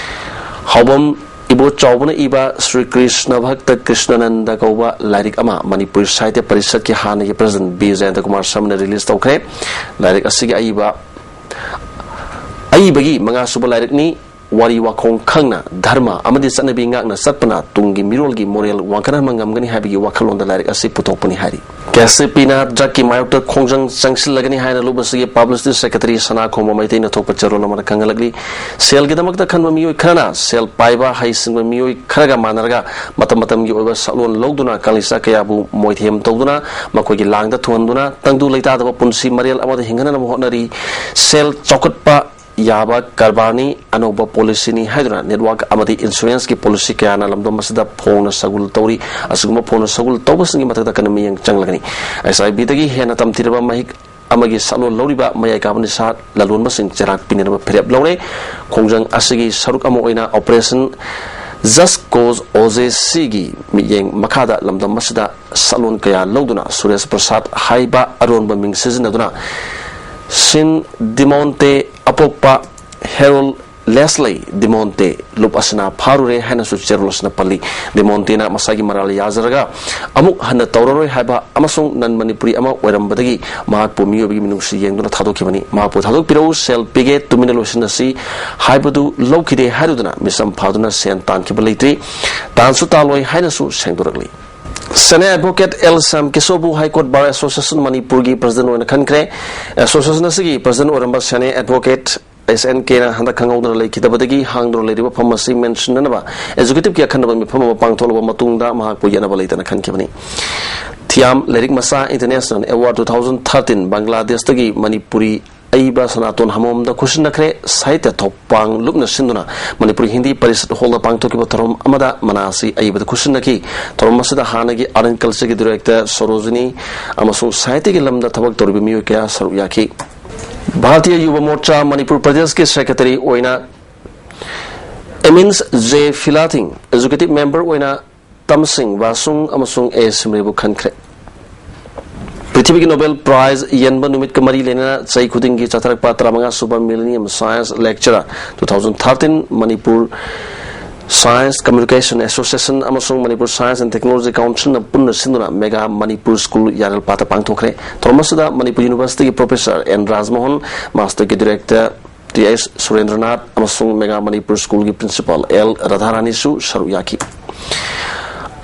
ꯑꯥꯎꯕꯝ ꯏꯕꯣ ꯆꯥꯎꯕꯅ ꯏꯕ ꯁ꯭ꯔꯤ ꯀ꯭ꯔꯤꯁꯅ ꯚꯛꯇ ꯀ꯭ꯔꯤꯁꯅꯅꯟꯗ ꯀꯧꯕ ꯂꯥꯏꯔꯤꯛ ꯑꯃ ꯃꯅꯤꯄꯨꯔꯤ ꯁꯥꯍꯤꯇ꯭ꯌ ꯄꯔꯤꯁꯠꯀꯤ ꯍꯥꯟꯅꯒꯤ ꯄ꯭ꯔꯁꯤꯗꯦꯟꯠ ꯕꯤ ꯖꯌꯟꯇ ꯀꯨꯃꯥꯔ ꯁꯔꯃꯅ ꯔꯤꯂꯤꯖ ꯇꯧꯈ꯭ꯔꯦ꯫ ꯂꯥꯏꯔꯤꯛ ꯑꯁꯤꯒꯤ ꯑꯏꯕ ꯑꯏꯕꯒꯤ ꯃꯉꯥꯁꯨꯕ ꯂꯥꯏꯔꯤꯛꯅꯤ꯫ ꯋꯥꯔꯤ ꯋꯥꯈꯣꯡ ꯈꯪꯅ ꯙꯔꯃ ꯑꯃꯗꯤ ꯆꯠꯅꯕꯤ ꯉꯥꯛꯅ ꯆꯠꯄꯅ ꯇꯨꯡꯒꯤ ꯃꯤꯔꯣꯜꯒꯤ ꯃꯣꯔꯦꯜ ꯋꯥꯡꯈꯠꯍꯟꯕ ꯉꯝꯒꯅꯤ ꯍꯥꯏꯕꯒꯤ ꯋꯥꯈꯜꯂꯣꯟꯗ ꯂꯥꯏꯔꯤꯛ ꯑꯁꯤ ꯄꯨꯊꯣꯛꯄꯅꯤ ꯍꯥꯏꯔꯤ꯫ ꯀꯦ ꯁꯤ ꯄꯤꯅ ꯗ꯭ꯔꯒꯀꯤ ꯃꯥꯌꯣꯛꯇ ꯈꯣꯡꯖꯪ ꯆꯪꯁꯤꯜꯂꯒꯅꯤ ꯍꯥꯏꯅ ꯂꯨꯞ ꯑꯁꯤꯒꯤ ꯄꯕ꯭ꯂꯤꯁꯤꯇꯤ ꯁꯦꯀ꯭ꯔꯦꯇꯔꯤ ꯁꯅꯥꯈꯣꯡꯕ ꯃꯩꯇꯩꯅ ꯊꯣꯛꯄ ꯆꯦꯔꯣꯜ ꯑꯃꯗ ꯈꯪꯍꯜꯂꯛꯂꯤ꯫ ꯁꯦꯜꯒꯤꯗꯃꯛꯇ ꯈꯟꯕ ꯃꯤꯑꯣꯏ ꯈꯔꯅ ꯁꯦꯜ ꯄꯥꯏꯕ ꯍꯩꯁꯤꯡꯕ ꯃꯤꯑꯣꯏ ꯈꯔꯒ ꯃꯥꯟꯅꯔꯒ ꯃꯇꯝ ꯃꯇꯝꯒꯤ ꯑꯣꯏꯕ ꯁꯛꯂꯣꯟ ꯂꯧꯗꯨꯅ ꯀꯥꯂꯤꯆꯥ ꯀꯌꯥꯕꯨ ꯃꯣꯏꯊꯦꯝ ꯇꯧꯗꯨꯅ ꯃꯈꯣꯏꯒꯤ ꯂꯥꯡꯗ ꯊꯨꯍꯟꯗꯨꯅ ꯇꯪꯗꯨ ꯂꯩꯇꯥꯗꯕ ꯄꯨꯟꯁꯤ ꯃꯔꯦꯜ ꯑꯃꯗ ꯍꯤꯡꯍꯟꯅꯅꯕ ꯍꯣꯠꯅꯔꯤ꯫ ꯁꯦꯜ ꯆꯥꯎꯈꯠꯄ ꯌꯥꯕ ꯀꯔꯕꯥꯔꯅꯤ, ꯑꯅꯧꯕ ꯄꯣꯂꯤꯁꯤꯅꯤ ꯍꯥꯏꯗꯨꯅ ꯅꯦꯠꯋꯥꯔꯛ ꯑꯃꯗꯤ ꯏꯟꯁꯨꯔꯦꯟꯁꯀꯤ ꯄꯣꯂꯤꯁꯤ ꯀꯌꯥꯅ ꯂꯝꯗꯝ ꯑꯁꯤꯗ ꯐꯣꯡꯅ ꯁꯒꯨꯜ ꯇꯧꯔꯤ꯫ ꯑꯁꯤꯒꯨꯝꯕ ꯐꯣꯡꯅ ꯁꯒꯨꯜ ꯇꯧꯕꯁꯤꯡꯒꯤ ꯃꯊꯛꯇ ꯀꯟꯅ ꯃꯤꯠꯌꯦꯡ ꯆꯪꯂꯒꯅꯤ꯫ ꯑꯦꯁ ꯑꯥꯏ ꯕꯤꯗꯒꯤ ꯍꯦꯟꯅ ꯇꯝꯊꯤꯔꯕ ꯃꯍꯤꯛ ꯑꯃꯒꯤ ꯁꯛꯂꯣꯟ ꯂꯧꯔꯤꯕ ꯃꯌꯥꯏ ꯀꯥꯕ ꯅꯤꯁꯥ ꯂꯂꯣꯟꯕꯁꯤꯡ ꯆꯩꯔꯥꯛ ꯄꯤꯅꯅꯕ ꯐꯤꯔꯦꯞ ꯂꯧꯔꯦ꯫ ꯈꯣꯡꯖꯪ ꯑꯁꯤꯒꯤ ꯁꯔꯨꯛ ꯑꯃ ꯑꯣꯏꯅ ꯑꯣꯄꯔꯦꯁꯟ ꯖꯁ ꯀꯣꯖ ꯑꯣ ꯖꯦ ꯁꯤꯒꯤ ꯃꯤꯠꯌꯦꯡ ꯃꯈꯥꯗ ꯂꯝꯗꯝ ꯑꯁꯤꯗ ꯁꯛꯂꯣꯟ ꯀꯌꯥ ꯂꯧꯗꯨꯅ ꯁꯨꯔꯦꯁ ꯄ꯭ꯔꯁꯥꯗ ꯍꯥꯏꯕ ꯑꯔꯣꯟꯕ ꯃꯤꯡ ꯁꯤꯖꯤꯟꯅꯗꯨꯅ ꯁꯤꯟ ꯗꯤꯃꯣꯟꯇꯦ ꯑꯄꯣꯛꯄ ꯍꯦꯔꯣꯜ ꯂꯦꯁꯂꯤ ꯗꯤꯃꯣꯟꯇꯦ ꯂꯨꯞ ꯑꯁꯤꯅ ꯐꯥꯔꯨꯔꯦ ꯍꯥꯏꯅꯁꯨ ꯆꯦꯔꯣꯜ ꯑꯁꯤꯅ ꯄꯜꯂꯤ꯫ ꯗꯤꯃꯣꯟꯇꯦꯅ ꯃꯁꯥꯒꯤ ꯃꯔꯥꯜ ꯌꯥꯖꯔꯒ ꯑꯃꯨꯛ ꯍꯟꯅ ꯇꯧꯔꯔꯣꯏ ꯍꯥꯏꯕ ꯑꯃꯁꯨꯡ ꯅꯟ ꯃꯅꯤꯄꯨꯔꯤ ꯑꯃ ꯑꯣꯏꯔꯝꯕꯗꯒꯤ ꯃꯍꯥꯛꯄꯨ ꯃꯤꯑꯣꯏꯕꯒꯤ ꯃꯤꯅꯨꯡꯁꯤ ꯌꯦꯡꯗꯨꯅ ꯊꯥꯗꯣꯛꯈꯤꯕꯅꯤ꯫ ꯃꯍꯥꯛꯄꯨ ꯊꯥꯗꯣꯛꯄꯤꯔꯛꯎ, ꯁꯦꯜ ꯄꯤꯒꯦ, ꯇꯨꯃꯤꯟꯅ ꯂꯣꯏꯁꯤꯟꯅꯁꯤ ꯍꯥꯏꯕꯗꯨ ꯂꯧꯈꯤꯗꯦ ꯍꯥꯏꯔꯨꯗꯨꯅ ꯃꯤꯆꯝ ꯐꯥꯗꯨꯅ ꯁꯦꯟ ꯇꯥꯟꯈꯤꯕ ꯂꯩꯇ꯭ꯔꯤ, ꯇꯥꯟꯁꯨ ꯇꯥꯜꯂꯣꯏ ꯍꯥꯏꯅꯁꯨ ꯁꯦꯡꯗꯣꯔꯛꯂꯤ꯫ ꯁꯦꯅꯤꯌꯔ ꯑꯦꯗꯚꯣꯀꯦꯠ ꯑꯦꯜ ꯁ꯭ꯌꯥꯝ ꯀꯦꯁꯣꯕꯨ ꯍꯥꯏ ꯀꯣꯔꯠ ꯕꯥꯔ ꯑꯦꯁꯣꯁꯤꯌꯦꯁꯟ ꯃꯅꯤꯄꯨꯔꯒꯤ ꯄ꯭ꯔꯁꯤꯗꯦꯟꯠ ꯑꯣꯏꯅ ꯈꯟꯈ꯭ꯔꯦ꯫ ꯑꯦꯁꯣꯁꯤꯌꯦꯁꯟ ꯑꯁꯤꯒꯤ ꯄ꯭ꯔꯁꯤꯗꯦꯟꯠ ꯑꯣꯏꯔꯝꯕ ꯁꯦꯅꯤꯌꯔ ꯑꯦꯗꯚꯣꯀꯦꯠ ꯑꯦꯁ ꯑꯦꯟ ꯀꯦꯅ ꯍꯟꯗꯛ ꯈꯪꯍꯧꯗꯅ ꯂꯩꯈꯤꯗꯕꯗꯒꯤ ꯍꯥꯡꯗꯨꯅ ꯂꯩꯔꯤꯕ ꯐꯝ ꯑꯁꯤ ꯃꯦꯟꯁꯤꯟꯅꯅꯕ ꯑꯦꯛꯖꯤꯀ꯭ꯌꯨꯇꯤꯚꯀꯤ ꯑꯈꯟꯅꯕ ꯃꯤꯐꯝ ꯑꯃ ꯄꯥꯡꯊꯣꯛꯂꯕ ꯃꯇꯨꯡꯗ ꯃꯍꯥꯛꯄꯨ ꯌꯦꯠꯅꯕ ꯂꯩꯇꯅ ꯈꯟꯈꯤꯕꯅꯤ꯫ ꯊꯤꯌꯥꯝ ꯂꯥꯏꯔꯤꯛ ꯃꯆꯥ international award two thousand thirteen ꯕꯪꯒ꯭ꯂꯥꯗꯦꯁꯇꯒꯤ ꯃꯅꯤꯄꯨꯔꯤ ꯑꯏꯕ ꯁꯅꯥꯇꯣꯟ ꯍꯃꯣꯝꯗ ꯈꯨꯠꯁꯤꯟꯅꯈ꯭ꯔꯦ꯫ ꯁꯥꯍꯤꯇ꯭ꯌ ꯊꯧꯄꯥꯡ ꯂꯨꯞꯅ ꯁꯤꯟꯗꯨꯅ ꯃꯅꯤꯄꯨꯔꯤ ꯍꯤꯟꯗꯤ ꯄꯔꯤꯁꯠ ꯍꯣꯜꯗ ꯄꯥꯡꯊꯣꯛꯈꯤꯕ ꯊꯧꯔꯝ ꯑꯃꯗ ꯃꯅꯥ ꯑꯁꯤ ꯑꯏꯕꯗ ꯈꯨꯠꯁꯤꯟꯅꯈꯤ꯫ ꯊꯧꯔꯝ ꯑꯁꯤꯗ ꯍꯥꯟꯅꯒꯤ ꯑꯥꯔꯠ ꯑꯦꯟ ꯀꯜꯆꯔꯒꯤ ꯗꯤꯔꯦꯛꯇꯔ ꯁꯣꯔꯣꯖꯤꯅꯤ ꯑꯃꯁꯨꯡ ꯁꯥꯍꯤꯇ꯭ꯌꯒꯤ ꯂꯝꯗ ꯊꯕꯛ ꯇꯧꯔꯤꯕ ꯃꯤꯑꯣꯏ ꯀꯌꯥ ꯁꯔꯨꯛ ꯌꯥꯈꯤ꯫ ꯚꯥꯔꯇꯤꯌ ꯌꯨꯕ ꯃꯣꯔꯆꯥ ꯃꯅꯤꯄꯨꯔ ꯄ꯭ꯔꯗꯦꯁꯀꯤ ꯁꯦꯀ꯭ꯔꯦꯇꯔꯤ ꯑꯣꯏꯅ ꯑꯦꯃꯤꯟꯁ ꯖꯦ ꯐꯤꯂꯥꯊꯤꯡ, ꯑꯦꯛꯖꯤꯀ꯭ꯌꯨꯇꯤꯚ ꯃꯦꯝꯕꯔ ꯑꯣꯏꯅ ꯇꯝꯁꯤꯡ ꯕꯥꯁꯨꯡ ꯑꯃꯁꯨꯡ ꯑꯦ ꯁꯤꯃꯔꯤꯕꯨ ꯈꯟꯈ꯭ꯔꯦ꯫ ꯄ꯭ꯔꯤꯊꯤꯕꯤꯒꯤ ꯅꯣꯕꯦꯜ ꯄ꯭ꯔꯥꯏꯖ ꯌꯦꯟꯕ ꯅꯨꯃꯤꯠꯀ ꯃꯔꯤ ꯂꯩꯅꯅ ꯆꯍꯤ ꯈꯨꯗꯤꯡꯒꯤ ꯆꯊꯔꯛꯄ ꯇꯔꯥꯃꯉꯥ ꯁꯨꯕ millennium science lecture two thousand thirteen Manipur Science Communication Association ꯑꯃꯁꯨꯡ Manipur Science and Technology Councilꯅ ꯄꯨꯟꯅ ꯁꯤꯟꯗꯨꯅ Mega Manipur School ꯌꯥꯔꯦꯜꯄꯥꯠꯇ ꯄꯥꯡꯊꯣꯛꯈ꯭ꯔꯦ꯫ ꯊꯧꯔꯝ ꯑꯁꯤꯗ ꯃꯅꯤꯄꯨꯔ ꯌꯨꯅꯤꯚꯔꯁꯤꯇꯤꯒꯤ ꯄ꯭ꯔꯣꯐꯦꯁꯔ ꯑꯦꯟ ꯔꯥꯖꯃꯣꯍꯟ, ꯃꯥꯁꯇꯔꯒꯤ ꯗꯤꯔꯦꯛꯇꯔ ꯇꯤ ꯑꯦꯁ ꯁꯨꯔꯦꯟꯗ꯭ꯔꯅꯥꯊ ꯑꯃꯁꯨꯡ Mega Manipur Schoolꯒꯤ ꯄ꯭ꯔꯤꯟꯁꯤꯄꯥꯜ ꯑꯦꯜ ꯔꯥꯙꯥꯔꯥꯅꯤꯁꯨ ꯁꯔꯨꯛ ꯌꯥꯈꯤ꯫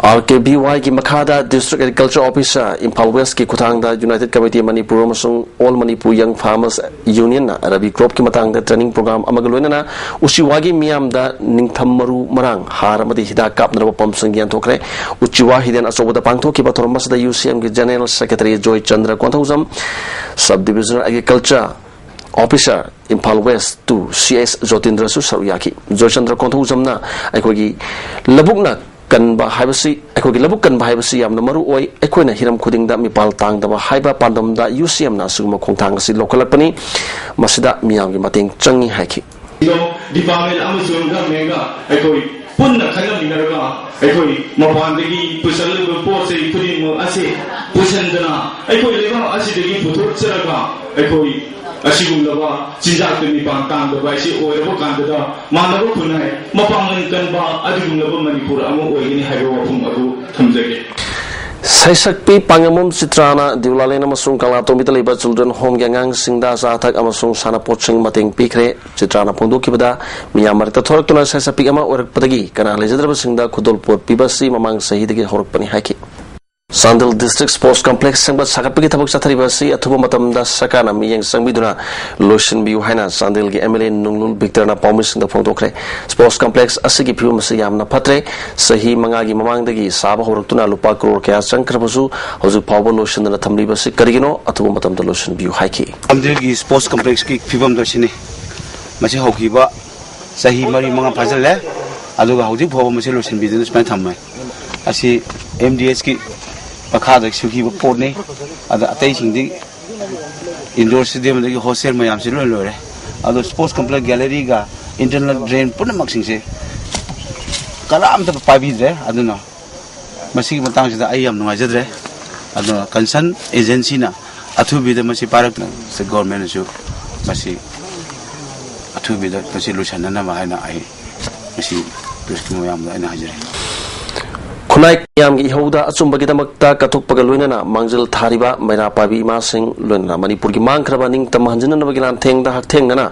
ꯑꯥꯔ ꯀꯦ ꯚꯤ ꯋꯥꯏꯒꯤ ꯃꯈꯥꯗ District Agriculture Officer, ꯏꯝꯐꯥꯜ ꯋꯦꯁꯀꯤ ꯈꯨꯠꯊꯥꯡꯗ United Committee Manipur ꯑꯃꯁꯨꯡ All Manipur Young Farmers Unionꯅ Ravi ꯀ꯭ꯔꯣꯞꯀꯤ ꯃꯇꯥꯡꯗ ꯇ꯭ꯔꯦꯅꯤꯡ ꯄ꯭ꯔꯣꯒ꯭ꯔꯥꯝ ꯑꯃꯒ ꯂꯣꯏꯅꯅ ꯎꯆꯤꯋꯥꯒꯤ ꯃꯤꯌꯥꯝꯗ ꯅꯤꯡꯊꯝ ꯃꯔꯨ ꯃꯔꯥꯡ, ꯍꯥꯔ ꯑꯃꯗꯤ ꯍꯤꯗꯥꯛ ꯀꯥꯞꯅꯅꯕ ꯄꯝꯁꯤꯡ ꯌꯦꯟꯊꯣꯛꯈ꯭ꯔꯦ꯫ ꯎꯆꯤꯋꯥ ꯍꯤꯗꯦꯟ ꯑꯆꯧꯕꯗ ꯄꯥꯡꯊꯣꯛꯈꯤꯕ ꯊꯧꯔꯝ ꯑꯁꯤꯗ ꯌꯨ ꯁꯤ ꯑꯦꯝꯒꯤ General Secretary Joychandra Konthoujam, Sub Divisional Agriculture Officer, Imphal west two C S ꯖꯣꯇꯤꯟꯗ꯭ꯔꯁꯨ ꯁꯔꯨꯛ ꯌꯥꯈꯤ꯫ ꯖꯣꯏꯆꯟꯗ꯭ꯔ ꯀꯣꯟꯊꯧꯖꯝꯅ ꯑꯩꯈꯣꯏꯒꯤ ꯂꯧꯕꯨꯛꯅ ꯀꯟꯕ ꯍꯥꯏꯕꯁꯤ, ꯑꯩꯈꯣꯏꯒꯤ ꯂꯧꯕꯨꯛ ꯀꯟꯕ ꯍꯥꯏꯕꯁꯤ ꯌꯥꯝꯅ ꯃꯔꯨ ꯑꯣꯏ꯫ ꯑꯩꯈꯣꯏꯅ ꯍꯤꯔꯝ ꯈꯨꯗꯤꯡꯗ ꯃꯤꯄꯥꯜ ꯇꯥꯡꯗꯕ ꯍꯥꯏꯕ ꯄꯥꯟꯗꯝꯗ ꯌꯨ ꯁꯤ ꯑꯦꯝꯅ ꯑꯁꯤꯒꯨꯝꯕ ꯈꯣꯡꯊꯥꯡ ꯑꯁꯤ ꯂꯧꯈꯠꯂꯛꯄꯅꯤ꯫ ꯃꯁꯤꯗ ꯃꯤꯌꯥꯝꯒꯤ ꯃꯇꯦꯡ ꯆꯪꯏ ꯍꯥꯏꯈꯤ꯫ ꯗꯤꯄꯥꯔꯠꯃꯦꯟ ꯑꯃꯁꯨꯡ ꯒꯚꯔꯟꯃꯦꯟꯒ ꯑꯩꯈꯣꯏ ꯄꯨꯟꯅ ꯈꯟꯅꯃꯤꯟꯅꯔꯒ ꯑꯩꯈꯣꯏ ꯃꯄꯥꯟꯗꯒꯤ ꯄꯨꯁꯜꯂꯤꯕ ꯄꯣꯠ ꯆꯩ ꯈꯨꯗꯤꯡꯃꯛ ꯑꯁꯤ ꯄꯨꯁꯟꯗꯅ ꯑꯩꯈꯣꯏ ꯂꯩꯕꯥꯛ ꯑꯁꯤꯗꯒꯤ ꯄꯨꯊꯣꯛꯆꯔꯒ ꯑꯩꯈꯣꯏ ꯑꯁꯤꯒꯨꯝꯂꯕ ꯆꯤꯟꯖꯥꯛꯇ ꯃꯤꯄꯥꯟ ꯇꯥꯡꯗꯕ ꯑꯁꯤ ꯑꯣꯏꯔꯕ ꯀꯥꯟꯗꯗ ꯃꯥꯟꯅꯕ ꯈꯨꯟꯅꯥꯏ ꯃꯄꯥꯡꯒꯜ ꯀꯟꯕ ꯑꯗꯨꯒꯨꯝꯂꯕ ꯃꯅꯤꯄꯨꯔ ꯑꯃ ꯑꯣꯏꯒꯅꯤ ꯍꯥꯏꯕ ꯋꯥꯐꯝ ꯑꯗꯨ ꯊꯝꯖꯒꯦ꯫ ꯁꯩꯁꯛꯄꯤ ꯄꯥꯉꯝꯕꯝ ꯆꯤꯇ꯭ꯔꯥꯅ ꯗꯤꯎꯂꯥꯂꯦꯟ ꯑꯃꯁꯨꯡ ꯀꯪꯂꯥꯇꯣꯡꯕꯤꯗ ꯂꯩꯕ ꯆꯤꯜꯗ꯭ꯔꯦꯟ ꯍꯣꯝꯒꯤ ꯑꯉꯥꯡꯁꯤꯡꯗ ꯑꯆꯥ ꯑꯊꯛ ꯑꯃꯁꯨꯡ ꯁꯥꯟꯅꯄꯣꯠꯁꯤꯡ ꯃꯇꯦꯡ ꯄꯤꯈ꯭ꯔꯦ꯫ ꯆꯤꯇ꯭ꯔꯥꯅ ꯐꯣꯡꯗꯣꯛꯈꯤꯕꯗ, ꯃꯤꯌꯥꯝ ꯃꯔꯛꯇ ꯊꯣꯔꯛꯇꯨꯅ ꯁꯩꯁꯛꯄꯤ ꯑꯃ ꯑꯣꯏꯔꯛꯄꯗꯒꯤ ꯀꯅꯥ ꯂꯩꯖꯗ꯭ꯔꯕꯁꯤꯡꯗ ꯈꯨꯗꯣꯜꯄꯣꯠ ꯄꯤꯕ ꯑꯁꯤ ꯃꯃꯥꯡ ꯆꯍꯤꯗꯒꯤ ꯍꯧꯔꯛꯄꯅꯤ ꯍꯥꯏꯈꯤ꯫ ꯆꯥꯟꯗꯦꯜ District Sports Complex ꯁꯦꯝꯒꯠ ꯁꯥꯒꯠꯄꯒꯤ ꯊꯕꯛ ꯆꯠꯊꯔꯤꯕ ꯑꯁꯤ ꯑꯊꯨꯕ ꯃꯇꯝꯗ ꯁꯔꯀꯥꯔꯅ ꯃꯤꯠꯌꯦꯡ ꯆꯪꯕꯤꯗꯨꯅ ꯂꯣꯏꯁꯤꯟꯕꯤꯌꯨ ꯍꯥꯏꯅ ꯆꯥꯟꯗꯦꯜꯒꯤ ꯑꯦꯝ ꯑꯦꯜ ꯑꯦ ꯅꯨꯡꯂꯨꯜ ꯚꯤꯛꯇꯔꯅ ꯄꯥꯎꯃꯤꯁꯤꯡꯗ ꯐꯣꯡꯗꯣꯛꯈ꯭ꯔꯦ꯫ Sports Complex ꯑꯁꯤꯒꯤ ꯐꯤꯕꯝ ꯑꯁꯤ ꯌꯥꯝꯅ ꯐꯠꯇ꯭ꯔꯦ꯫ ꯆꯍꯤ ꯃꯉꯥꯒꯤ ꯃꯃꯥꯡꯗꯒꯤ ꯁꯥꯕ ꯍꯧꯔꯛꯇꯨꯅ ꯂꯨꯄꯥ ꯀ꯭ꯔꯣꯔ ꯀꯌꯥ ꯆꯪꯈ꯭ꯔꯕꯁꯨ ꯍꯧꯖꯤꯛ ꯐꯥꯎꯕ ꯂꯣꯏꯁꯤꯟꯗꯅ ꯊꯝꯂꯤꯕꯁꯤ ꯀꯔꯤꯒꯤꯅꯣ? ꯑꯊꯨꯕ ꯃꯇꯝꯗ ꯂꯣꯏꯁꯤꯟꯕꯤꯌꯨ ꯍꯥꯏꯈꯤ꯫ ꯆꯥꯟꯗꯦꯜꯒꯤ Sports Complexꯀꯤ ꯐꯤꯕꯝꯗꯣ ꯁꯤꯅꯤ꯫ ꯃꯁꯤ ꯍꯧꯈꯤꯕ ꯆꯍꯤ ꯃꯔꯤ ꯃꯉꯥ ꯐꯥꯖꯤꯜꯂꯦ꯫ ꯑꯗꯨꯒ ꯍꯧꯖꯤꯛ ꯐꯥꯎꯕ ꯃꯁꯤ ꯂꯣꯏꯁꯤꯟꯕꯤꯗꯅ ꯁꯨꯃꯥꯏꯅ ꯊꯝꯃꯦ꯫ ꯑꯁꯤ ꯑꯦꯝ ꯗꯤ ꯑꯦꯁꯀꯤ ꯃꯈꯥꯗ ꯁꯨꯈꯤꯕ ꯄꯣꯠꯅꯤ꯫ ꯑꯗ ꯑꯇꯩꯁꯤꯡꯗꯤ indoor stadium ꯑꯗꯒꯤ hostel ꯃꯌꯥꯝꯁꯤ ꯂꯣꯏ ꯂꯣꯏꯔꯦ꯫ ꯑꯗꯣ Sports Complex, galleryꯒ internal drain ꯄꯨꯝꯅꯃꯛꯁꯤꯡꯁꯦ ꯀꯅꯥꯝꯇ ꯄꯥꯏꯕꯤꯗ꯭ꯔꯦ꯫ ꯑꯗꯨꯅ ꯃꯁꯤꯒꯤ ꯃꯇꯥꯡꯁꯤꯗ ꯑꯩ ꯌꯥꯝ ꯅꯨꯡꯉꯥꯏꯖꯗ꯭ꯔꯦ꯫ ꯑꯗꯨꯅ concern agencyꯅ ꯑꯊꯨꯕꯤꯗ ꯃꯁꯤ ꯄꯥꯏꯔꯛꯇꯅ, state governmentꯅꯁꯨ ꯃꯁꯤ ꯑꯊꯨꯕꯤꯗ ꯃꯁꯤ ꯂꯣꯏꯁꯤꯟꯅꯅꯕ ꯍꯥꯏꯅ ꯑꯩ ꯉꯁꯤ ꯄ꯭ꯔꯦꯁꯀꯤ ꯃꯌꯥꯝꯗ ꯑꯩꯅ ꯍꯥꯏꯖꯔꯤ꯫ ꯈꯨꯟꯅꯥꯏ ꯃꯤꯌꯥꯝꯒꯤ ꯏꯍꯧꯗ ꯑꯆꯨꯝꯕꯒꯤꯗꯃꯛꯇ ꯀꯠꯊꯣꯛꯄꯒ ꯂꯣꯏꯅꯅ ꯃꯥꯡꯖꯤꯜ ꯊꯥꯔꯤꯕ ꯃꯩꯔꯥ ꯄꯥꯏꯕꯤ ꯏꯃꯥꯁꯤꯡ, ꯂꯣꯏꯅꯅ ꯃꯅꯤꯄꯨꯔꯒꯤ ꯃꯥꯡꯈ꯭ꯔꯕ ꯅꯤꯡꯇꯝꯕ ꯍꯟꯖꯤꯟꯅꯅꯕꯒꯤ ꯂꯥꯟꯊꯦꯡꯗ ꯍꯛꯊꯦꯡꯅꯅ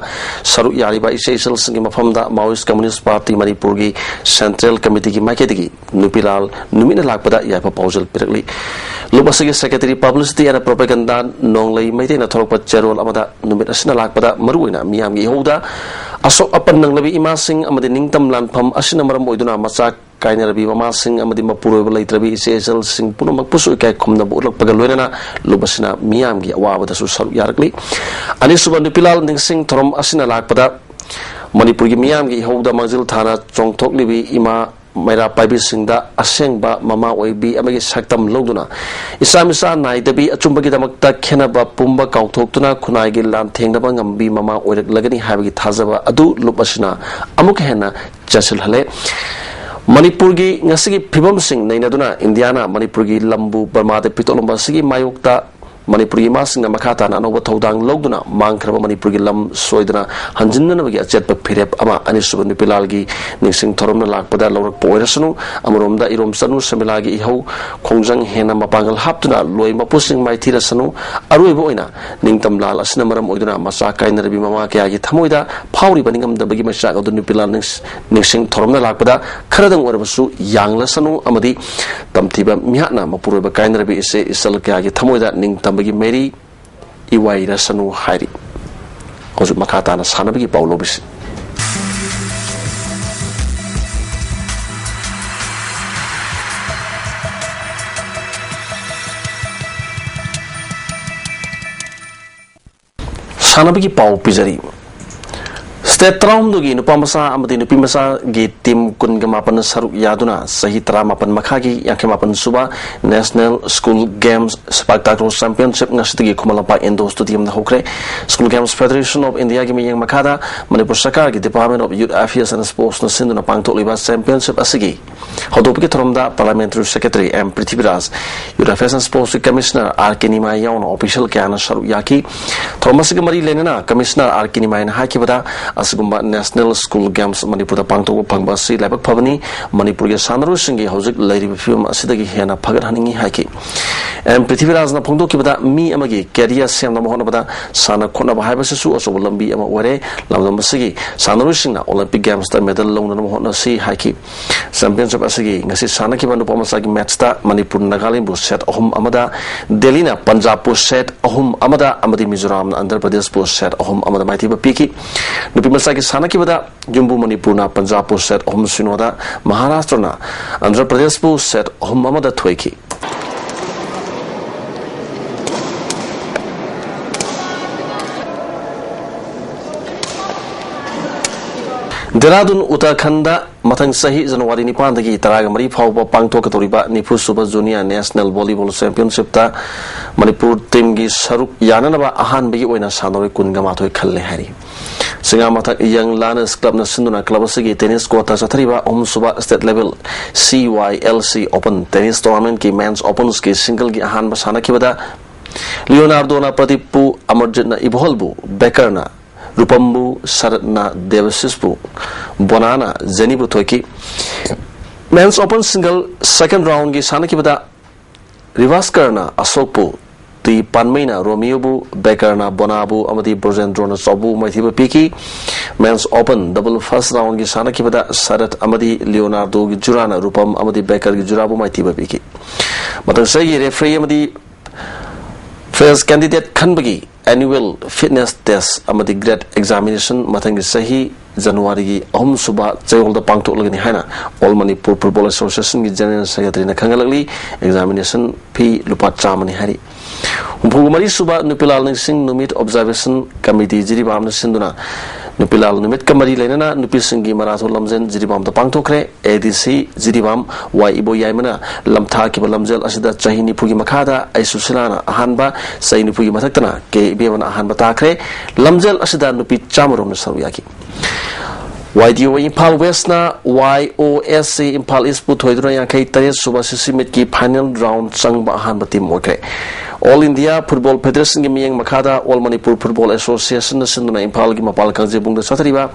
ꯁꯔꯨꯛ ꯌꯥꯔꯤꯕ ꯏꯆꯦ ꯏꯆꯜꯁꯤꯡꯒꯤ ꯃꯐꯝꯗ Maoist Communist Party ꯃꯅꯤꯄꯨꯔꯒꯤ Central Committeeꯒꯤ ꯃꯥꯏꯀꯩꯗꯒꯤ ꯅꯨꯄꯤꯂꯥꯜ ꯅꯨꯃꯤꯠꯅ ꯂꯥꯛꯄꯗ ꯌꯥꯏꯐ ꯄꯥꯎꯖꯦꯜ ꯄꯤꯔꯛꯂꯤ꯫ ꯂꯨꯞ ꯑꯁꯤꯒꯤ Secretary, Publicity and Propaganda ꯅꯣꯡꯂꯩ ꯃꯩꯇꯩꯅ ꯊꯣꯔꯛꯄ ꯆꯦꯔꯣꯜ ꯑꯃꯗ ꯅꯨꯃꯤꯠ ꯑꯁꯤꯅ ꯂꯥꯛꯄꯗ ꯃꯔꯨꯑꯣꯏꯅ ꯃꯤꯌꯥꯝꯒꯤ ꯏꯍꯧꯗ ꯑꯁꯣꯛ ꯑꯄꯟ ꯅꯪꯂꯕꯤ ꯏꯃꯥꯁꯤꯡ ꯑꯃꯗꯤ ꯅꯤꯡꯇꯝ ꯂꯥꯟꯐꯝ ꯑꯁꯤꯅ ꯃꯔꯝ ꯑꯣꯏꯗꯨꯅ ꯃꯆꯥ ꯀꯥꯏꯅꯔꯕꯤ ꯃꯃꯥꯁꯤꯡ ꯑꯃꯗꯤ ꯃꯄꯨꯔꯣꯏꯕ ꯂꯩꯇ꯭ꯔꯕꯤ ꯏꯆꯦ ꯏꯆꯜꯁꯤꯡ ꯄꯨꯝꯅꯃꯛꯄꯨꯁꯨ ꯏꯀꯥꯏ ꯈꯨꯝꯅꯕ ꯎꯠꯂꯛꯄꯒ ꯂꯣꯏꯅꯅ ꯂꯨꯞ ꯑꯁꯤꯅ ꯃꯤꯌꯥꯝꯒꯤ ꯑꯋꯥꯕꯗꯁꯨ ꯁꯔꯨꯛ ꯌꯥꯔꯛꯂꯤ꯫ ꯑꯅꯤꯁꯨꯕ ꯅꯨꯄꯤꯂꯥꯜ ꯅꯤꯡꯁꯤꯡ ꯊꯧꯔꯝ ꯑꯁꯤꯅ ꯂꯥꯛꯄꯗ ꯃꯅꯤꯄꯨꯔꯒꯤ ꯃꯤꯌꯥꯝꯒꯤ ꯏꯍꯧꯗ ꯃꯥꯡꯖꯤꯜ ꯊꯥꯅ ꯆꯣꯡꯊꯣꯛꯂꯤꯕꯤ ꯏꯃꯥ ꯃꯩꯔꯥ ꯄꯥꯏꯕꯤꯁꯤꯡꯗ ꯑꯁꯦꯡꯕ ꯃꯃꯥ ꯑꯣꯏꯕꯤ ꯑꯃꯒꯤ ꯁꯛꯇꯝ ꯂꯧꯗꯨꯅ ꯏꯆꯥ ꯃꯤꯆꯥ ꯅꯥꯏꯗꯕꯤ ꯑꯆꯨꯝꯕꯒꯤꯗꯃꯛꯇ ꯈꯦꯟꯅꯕ ꯄꯨꯝꯕ ꯀꯥꯎꯊꯣꯛꯇꯨꯅ ꯈꯨꯟꯅꯥꯏꯒꯤ ꯂꯥꯟꯊꯦꯡꯅꯕ ꯉꯝꯕꯤ ꯃꯃꯥ ꯑꯣꯏꯔꯛꯂꯒꯅꯤ ꯍꯥꯏꯕꯒꯤ ꯊꯥꯖꯕ ꯑꯗꯨ ꯂꯨꯞ ꯑꯁꯤꯅ ꯑꯃꯨꯛꯀ ꯍꯦꯟꯅ ꯆꯦꯠꯁꯤꯜꯍꯜꯂꯦ꯫ ꯃꯅꯤꯄꯨꯔꯒꯤ ꯉꯁꯤꯒꯤ ꯐꯤꯕꯝꯁꯤꯡ ꯅꯩꯅꯗꯨꯅ ꯏꯟꯗꯤꯌꯥꯅ ꯃꯅꯤꯄꯨꯔꯒꯤ ꯂꯝꯕꯨ ꯕꯔꯃꯥꯗ ꯄꯤꯊꯣꯛꯂꯝꯕ ꯑꯁꯤꯒꯤ ꯃꯥꯌꯣꯛꯇ ꯃꯅꯤꯄꯨꯔꯒꯤ ꯏꯃꯥꯁꯤꯡꯅ ꯃꯈꯥ ꯇꯥꯅ ꯑꯅꯧꯕ ꯊꯧꯗꯥꯡ ꯂꯧꯗꯨꯅ ꯃꯥꯡꯈ꯭ꯔꯕ ꯃꯅꯤꯄꯨꯔꯒꯤ ꯂꯝ ꯁꯣꯏꯗꯅ ꯍꯟꯖꯤꯟꯅꯅꯕꯒꯤ ꯑꯆꯦꯠꯄ ꯐꯤꯔꯦꯞ ꯑꯃ ꯑꯅꯤꯁꯨꯕ ꯅꯨꯄꯤꯂꯥꯜꯒꯤ ꯅꯤꯡꯁꯤꯡ ꯊꯧꯔꯝꯅ ꯂꯥꯛꯄꯗ ꯂꯧꯔꯛꯄ ꯑꯣꯏꯔꯁꯅꯨ꯫ ꯑꯃꯔꯣꯝꯗ ꯏꯔꯣꯝ ꯆꯅꯨ ꯁꯃꯤꯂꯥꯒꯤ ꯏꯍꯧ ꯈꯣꯡꯖꯪ ꯍꯦꯟꯅ ꯃꯄꯥꯡꯒꯜ ꯍꯥꯞꯇꯨꯅ ꯂꯣꯏ ꯃꯄꯨꯁꯤꯡ ꯃꯥꯏꯊꯤꯔꯁꯅꯨ꯫ ꯑꯔꯣꯏꯕ ꯑꯣꯏꯅ ꯅꯤꯡꯇꯝ ꯂꯥꯜ ꯑꯁꯤꯅ ꯃꯔꯝ ꯑꯣꯏꯗꯨꯅ ꯃꯆꯥ ꯀꯥꯏꯅꯔꯕꯤ ꯃꯃꯥ ꯀꯌꯥꯒꯤ ꯊꯃꯣꯏꯗ ꯐꯥꯎꯔꯤꯕ ꯅꯤꯡꯉꯝꯗꯕꯒꯤ ꯃꯩꯆꯥꯛ ꯑꯗꯨ ꯅꯨꯄꯤꯂꯥꯜ ꯅꯤꯡꯁ-, ꯅꯤꯡꯁꯤꯡ ꯊꯧꯔꯝꯅ ꯂꯥꯛꯄꯗ ꯈꯔꯗꯪ ꯑꯣꯏꯔꯕꯁꯨ ꯌꯥꯡꯂꯁꯅꯨ ꯑꯃꯗꯤ ꯇꯝꯊꯤꯕ ꯃꯤꯍꯥꯠꯅ ꯃꯄꯨꯔꯣꯏꯕ ꯀꯥꯏꯅꯔꯕꯤ ꯏꯆꯦ ꯏꯆꯜ ꯀꯌꯥꯒꯤ ꯊꯃꯣꯏꯗ ꯅꯤꯡꯇꯝꯕꯒꯤ ꯃꯩꯔꯤ ꯏꯋꯥꯏꯔꯁꯅꯨ ꯍꯥꯏꯔꯤ꯫ ꯍꯧꯖꯤꯛ ꯃꯈꯥ ꯇꯥꯅ ꯁꯥꯟꯅꯕꯒꯤ ꯄꯥꯎ ꯂꯧꯕꯤꯁꯤ꯫ ꯁꯥꯟꯅꯕꯒꯤ ꯄꯥꯎ ꯄꯤꯖꯔꯤ꯫ State ꯇꯔꯥꯍꯨꯝꯗꯣꯏꯒꯤ ꯅꯨꯄꯥ ꯃꯆꯥ ꯑꯃꯗꯤ ꯅꯨꯄꯤ ꯃꯆꯥꯒꯤ team ꯀꯨꯟꯒ ꯃꯥꯄꯟꯅ ꯁꯔꯨꯛ ꯌꯥꯗꯨꯅ ꯆꯍꯤ ꯇꯔꯥꯃꯥꯄꯟ ꯃꯈꯥꯒꯤ ꯌꯥꯡꯈꯩ ꯃꯥꯄꯟ ꯁꯨꯕ National School Games ꯁꯄꯥꯛ takraw Championship ꯉꯁꯤꯗꯒꯤ ꯈꯨꯃꯟ ꯂꯝꯄꯥꯛ Indoor Stadiumꯗ ꯍꯧꯈ꯭ꯔꯦ꯫ School Games Federation of Indiaꯒꯤ ꯃꯤꯠꯌꯦꯡ ꯃꯈꯥꯗ ꯃꯅꯤꯄꯨꯔ ꯁꯔꯀꯥꯔꯒꯤ Department of Youth Affairs and Sportsꯅ ꯁꯤꯟꯗꯨꯅ ꯄꯥꯡꯊꯣꯛꯂꯤꯕ championship ꯑꯁꯤꯒꯤ ꯍꯧꯗꯣꯛꯄꯒꯤ ꯊꯧꯔꯝꯗ Parliamentary Secretary M Prithviraj, Youth Affairs and Sportsꯀꯤ Commissioner ꯑꯥꯔ ꯀꯦ ꯅꯤꯃꯥꯏ ꯌꯥꯎꯅ official ꯀꯌꯥꯅ ꯁꯔꯨꯛ ꯌꯥꯈꯤ꯫ ꯊꯧꯔꯝ ꯑꯁꯤꯒ ꯃꯔꯤ ꯂꯩꯅꯅ Commissioner ꯑꯥꯔ ꯀꯦ ꯅꯤꯃꯥꯏꯅ ꯍꯥꯏꯈꯤꯕꯗ, ꯑꯁꯤꯒꯨꯝꯕ National School Games ꯃꯅꯤꯄꯨꯔꯗ ꯄꯥꯡꯊꯣꯛꯄ ꯐꯪꯕ ꯑꯁꯤ ꯂꯥꯏꯕꯛ ꯐꯕꯅꯤ꯫ ꯃꯅꯤꯄꯨꯔꯒꯤ ꯁꯥꯟꯅꯔꯣꯏꯁꯤꯡꯒꯤ ꯍꯧꯖꯤꯛ ꯂꯩꯔꯤꯕ ꯐꯤꯕꯝ ꯑꯁꯤꯗꯒꯤ ꯍꯦꯟꯅ ꯐꯒꯠꯍꯟꯅꯤꯡꯏ ꯍꯥꯏꯈꯤ꯫ ꯑꯦꯝ ꯄ꯭ꯔꯤꯊꯤꯕꯤꯔꯥꯖꯅ ꯐꯣꯡꯗꯣꯛꯈꯤꯕꯗ, ꯃꯤ ꯑꯃꯒꯤ career ꯁꯦꯝꯅꯕ ꯍꯣꯠꯅꯕꯗ ꯁꯥꯟꯅ ꯈꯣꯠꯅꯕ ꯍꯥꯏꯕꯁꯤꯁꯨ ꯑꯆꯧꯕ ꯂꯝꯕꯤ ꯑꯃ ꯑꯣꯏꯔꯦ꯫ ꯂꯝꯗꯝ ꯑꯁꯤꯒꯤ ꯁꯥꯟꯅꯔꯣꯏꯁꯤꯡꯅ Olympic Gamesꯇ medal ꯂꯧꯅꯅꯕ ꯍꯣꯠꯅꯁꯤ ꯍꯥꯏꯈꯤ꯫ Championship ꯑꯁꯤꯒꯤ ꯉꯁꯤ ꯁꯥꯟꯅꯈꯤꯕ ꯅꯨꯄꯥ ꯃꯆꯥꯒꯤ matchꯇ ꯃꯅꯤꯄꯨꯔ ꯅꯥꯒꯥꯂꯦꯟꯕꯨ set ꯑꯍꯨꯝ ꯑꯃꯗ, ꯗꯦꯜꯂꯤꯅ ꯄꯟꯖꯥꯕꯄꯨ set ꯑꯍꯨꯝ ꯑꯃꯗ ꯑꯃꯗꯤ ꯃꯤꯖꯣꯔꯥꯝꯅ ꯑꯟꯙ꯭ꯔ ꯄ꯭ꯔꯗꯦꯁꯄꯨ set ꯑꯍꯨꯝ ꯑꯃꯗ ꯃꯥꯏꯊꯤꯕ ꯄꯤꯈꯤ꯫ ꯅꯨꯄꯤ ꯃꯆꯥꯒꯤ ꯁꯥꯟꯅꯈꯤꯕꯗ ꯌꯨꯝꯕꯨ ꯃꯅꯤꯄꯨꯔꯅ ꯄꯟꯖꯥꯕꯄꯨ set ꯑꯍꯨꯝ ꯁꯤꯅꯣꯗ, ꯃꯍꯥꯔꯥꯁꯇ꯭ꯔꯅ ꯑꯟꯙ꯭ꯔ ꯄ꯭ꯔꯗꯦꯁꯄꯨ set ꯑꯍꯨꯝ ꯑꯃꯗ ꯊꯣꯏꯈꯤ꯫ ꯗꯦꯔꯥꯗꯨꯟ, ꯎꯠꯇꯔꯈꯟꯗ ꯃꯊꯪ ꯆꯍꯤ ꯖꯅꯋꯥꯔꯤ ꯅꯤꯄꯥꯟꯗꯒꯤ ꯇꯔꯥꯒ ꯃꯔꯤ ꯐꯥꯎꯕ ꯄꯥꯡꯊꯣꯛꯀꯗꯧꯔꯤꯕ ꯅꯤꯐꯨ ꯁꯨꯕ Junior National Volleyball Championshipꯇ ꯃꯅꯤꯄꯨꯔ teamꯒꯤ ꯁꯔꯨꯛ ꯌꯥꯅꯅꯕ ꯑꯍꯥꯟꯕꯒꯤ ꯑꯣꯏꯅ ꯁꯥꯟꯅꯔꯣꯏ ꯀꯨꯟꯒ ꯃꯥꯊꯣꯏ ꯈꯜꯂꯦ ꯍꯥꯏꯔꯤ꯫ ꯆꯤꯉꯥꯃꯊꯛ Young Learners Clubꯅ ꯁꯤꯟꯗꯨꯅ club ꯑꯁꯤꯒꯤ tennis courtꯇ ꯆꯠꯊꯔꯤꯕ ꯑꯍꯨꯝꯁꯨꯕ state level C Y L C Open Tennis Tournamentꯀꯤ Men's Opensꯀꯤ singleꯒꯤ ꯑꯍꯥꯟꯕ ꯁꯥꯟꯅꯈꯤꯕꯗ ꯂꯤꯌꯣꯅꯥꯔꯗꯣꯅ ꯄ꯭ꯔꯗꯤꯞꯄꯨ, ꯑꯃꯔꯖꯤꯠꯅ ꯏꯕꯣꯍꯜꯕꯨ, ꯕꯦꯀꯔꯅ ꯔꯨꯄꯝꯕꯨ, ꯁꯔꯠꯅ ꯗꯦꯕꯁꯤꯁꯄꯨ, ꯕꯣꯅꯥꯅ ꯖꯦꯅꯤꯕꯨ ꯊꯣꯏꯈꯤ꯫ Men's Open single second roundꯒꯤ ꯁꯥꯟꯅꯈꯤꯕꯗ ꯔꯤꯚꯥꯁꯀꯔꯅ ꯑꯁꯣꯛꯄꯨ, ꯇꯤ ꯄꯥꯟꯃꯩꯅ ꯔꯣꯃꯤꯌꯣꯕꯨ, ꯕꯦꯀꯔꯅ ꯕꯣꯅꯥꯕꯨ ꯑꯃꯗꯤ ꯕ꯭ꯔꯣꯖꯦꯟꯗ꯭ꯔꯣꯅ ꯆꯥꯎꯕꯨ ꯃꯥꯏꯊꯤꯕ ꯄꯤꯈꯤ꯫ Men's Open double first roundꯒꯤ ꯁꯥꯟꯅꯈꯤꯕꯗ ꯁꯔꯠ ꯑꯃꯗꯤ ꯂꯤꯌꯣꯅꯥꯔꯗꯣꯒꯤ ꯖꯨꯔꯥꯅ ꯔꯨꯄꯝ ꯑꯃꯗꯤ ꯕꯦꯀꯔꯒꯤ ꯖꯨꯔꯥꯕꯨ ꯃꯥꯏꯊꯤꯕ ꯄꯤꯈꯤ꯫ ꯃꯊꯪ ꯆꯍꯤꯒꯤ referee ꯑꯃꯗꯤ fitness candidate ꯈꯟꯕꯒꯤ annual fitness test ꯑꯃꯗꯤ GRADE examination ꯃꯊꯪꯒꯤ ꯆꯍꯤ ꯖꯅꯋꯥꯔꯤꯒꯤ ꯑꯍꯨꯝꯁꯨꯕ ꯆꯌꯣꯜꯗ ꯄꯥꯡꯊꯣꯛꯂꯒꯅꯤ ꯍꯥꯏꯅ All Manipur Football Associationꯒꯤ General Secretaryꯅ ꯈꯪꯍꯜꯂꯛꯂꯤ꯫ Examination fee ꯂꯨꯄꯥ ꯆꯥꯝꯃꯅꯤ ꯍꯥꯏꯔꯤ꯫ ꯍꯨꯝꯐꯨ ꯃꯔꯤ ꯁꯨꯕ ꯅꯨꯄꯤꯂꯥꯜ ꯅꯤꯡꯁꯤꯡ ꯅꯨꯃꯤꯠ Observation Committee ꯖꯤꯔꯤꯕꯥꯝꯅ ꯁꯤꯟꯗꯨꯅ ꯅꯨꯄꯤꯂꯥꯜ ꯅꯨꯃꯤꯠꯀ ꯃꯔꯤ ꯂꯩꯅꯅ ꯅꯨꯄꯤꯁꯤꯡꯒꯤ marathon ꯂꯝꯖꯦꯜ ꯖꯤꯔꯤꯕꯥꯝꯗ ꯄꯥꯡꯊꯣꯛꯈ꯭ꯔꯦ꯫ ADC ꯖꯤꯔꯤꯕꯥꯝ ꯋꯥꯏ ꯏꯕꯣꯌꯥꯏꯃꯅ ꯂꯝꯊꯥꯈꯤꯕ ꯂꯝꯖꯦꯜ ꯑꯁꯤꯗ ꯆꯍꯤ ꯅꯤꯐꯨꯒꯤ ꯃꯈꯥꯗ ꯑꯩ ꯁꯨꯁꯤꯂꯥꯅ ꯑꯍꯥꯟꯕ, ꯆꯍꯤ ꯅꯤꯐꯨꯒꯤ ꯃꯊꯛꯇꯅ ꯀꯦ ꯏꯕꯦꯝꯃꯅ ꯑꯍꯥꯟꯕ ꯇꯥꯈ꯭ꯔꯦ꯫ ꯂꯝꯖꯦꯜ ꯑꯁꯤꯗ ꯅꯨꯄꯤ ꯆꯥꯝꯃꯔꯣꯝꯅ ꯁꯔꯨꯛ ꯌꯥꯈꯤ꯫ YDO ꯏꯝꯐꯥꯜ Westꯅ YOSC ꯏꯝꯐꯥꯜ Eastꯄꯨ ꯊꯣꯏꯗꯨꯅ ꯌꯥꯡꯈꯩ ꯇꯔꯦꯠ ꯁꯨꯕ CC meetꯀꯤ final round ꯆꯪꯕ ꯑꯍꯥꯟꯕ team ꯑꯣꯏꯈ꯭ꯔꯦ꯫ All India Football Federationꯒꯤ ꯃꯤꯠꯌꯦꯡ ꯃꯈꯥꯗ All Manipur Football Associationꯅ ꯁꯤꯟꯗꯨꯅ ꯏꯝꯐꯥꯜꯒꯤ ꯃꯄꯥꯜ ꯀꯥꯡꯖꯩꯕꯨꯡꯗ ꯆꯠꯊꯔꯤꯕ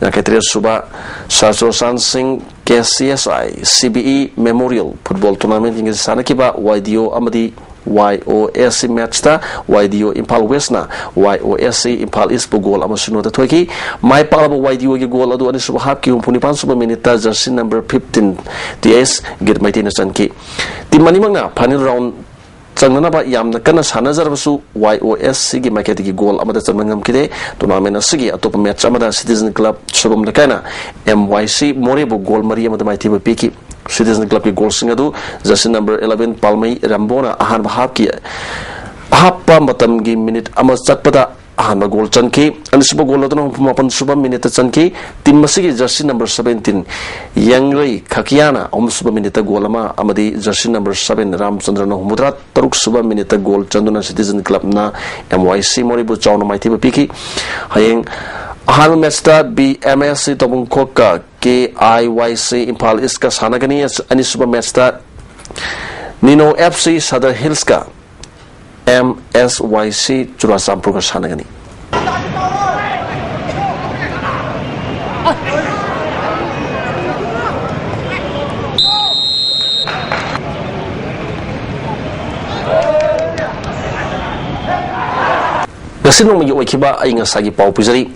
ꯌꯥꯡꯈꯩ ꯇꯔꯦꯠ ꯁꯨꯕ ꯁꯥꯔ ꯆꯨꯔꯆꯥꯟ ꯁꯤꯡ KCSI CBE Memorial Football Tournament ꯁꯥꯟꯅꯈꯤꯕ YDO ꯑꯃꯗꯤ YOSC matchꯇ YDO Imphal Westꯅ YOSC Imphal Eastꯄꯨ goal ꯑꯃ ꯁꯤꯅꯣꯗ ꯊꯣꯏꯈꯤ꯫ ꯃꯥꯏ ꯄꯥꯛꯂꯕ YDOꯒꯤ goal ꯑꯗꯨ ꯑꯅꯤꯁꯨꯕ halfꯀꯤ ꯍꯨꯝꯐꯨ ꯅꯤꯄꯥꯟ ꯁꯨꯕ minuteꯇ jersey number fifteen TS ꯒꯤꯠ ꯃꯩꯇꯩꯅ ꯆꯟꯈꯤ꯫ Team ꯑꯅꯤꯃꯛꯅ final round ꯆꯪꯅꯅꯕ ꯌꯥꯝꯅ ꯀꯟꯅ ꯁꯥꯟꯅꯖꯔꯕꯁꯨ, YOSCꯒꯤ ꯃꯥꯏꯀꯩꯗꯒꯤ goal ꯑꯃꯗ ꯆꯟꯕ ꯉꯝꯈꯤꯗꯦ꯫ Tournament ꯑꯁꯤꯒꯤ ꯑꯇꯣꯞꯄ match ꯑꯃꯗ Citizen Club Soibam ꯂꯩꯀꯥꯏꯅ MYC ꯃꯣꯔꯦꯕꯨ goal ꯃꯔꯤ ꯑꯃꯗ ꯃꯥꯏꯊꯤꯕ ꯄꯤꯈꯤ꯫ Citizen Clubꯀꯤ goalꯁꯤꯡ ꯑꯗꯨ jersey number eleven ꯄꯥꯜꯃꯩ ꯔꯝꯕꯣꯅ ꯑꯍꯥꯟꯕ halfꯀꯤ ꯑꯍꯥꯞꯄ ꯃꯇꯝꯒꯤ minute ꯑꯃ ꯆꯠꯄꯗ ꯑꯍꯥꯟꯕ goal ꯆꯟꯈꯤ꯫ ꯑꯅꯤꯁꯨꯕ goal ꯑꯗꯨꯅ ꯍꯨꯝꯐꯨ ꯃꯥꯄꯟ ꯁꯨꯕ minuteꯇ ꯆꯟꯈꯤ꯫ Team ꯑꯁꯤꯒꯤ jersey number seventeen ꯌꯥꯡꯔꯩ ꯈꯀꯤꯌꯥꯅ ꯑꯍꯨꯝꯁꯨꯕ minuteꯇ goal ꯑꯃ ꯑꯃꯗꯤ jersey number seven ꯔꯥꯝꯆꯟꯗ꯭ꯔꯅ ꯍꯨꯝꯐꯨꯇꯔꯥ ꯇꯔꯨꯛ ꯁꯨꯕ minuteꯇ goal ꯆꯟꯗꯨꯅ Citizen Clubꯅ MYC ꯃꯣꯔꯦꯕꯨ ꯆꯥꯎꯅ ꯃꯥꯏꯊꯤꯕ ꯄꯤꯈꯤ꯫ ꯍꯌꯦꯡ ꯑꯍꯥꯟꯕ matchꯇ BMSC ꯇꯧꯕꯨꯡꯈꯣꯛꯀ KIYC ꯏꯝꯐꯥꯜ Eastꯀ ꯁꯥꯟꯅꯒꯅꯤ꯫ ꯑꯅꯤꯁꯨꯕ matchꯇ Nino FC Sadar Hillsꯀ MSYC ꯆꯨꯔꯥꯆꯥꯟꯄꯨꯔꯒ ꯁꯥꯟꯅꯒꯅꯤ꯫ ꯉꯁꯤ ꯅꯣꯡꯃꯒꯤ ꯑꯣꯏꯈꯤꯕ ꯑꯏꯪ ꯑꯁꯥꯒꯤ ꯄꯥꯎ ꯄꯤꯖꯔꯤ꯫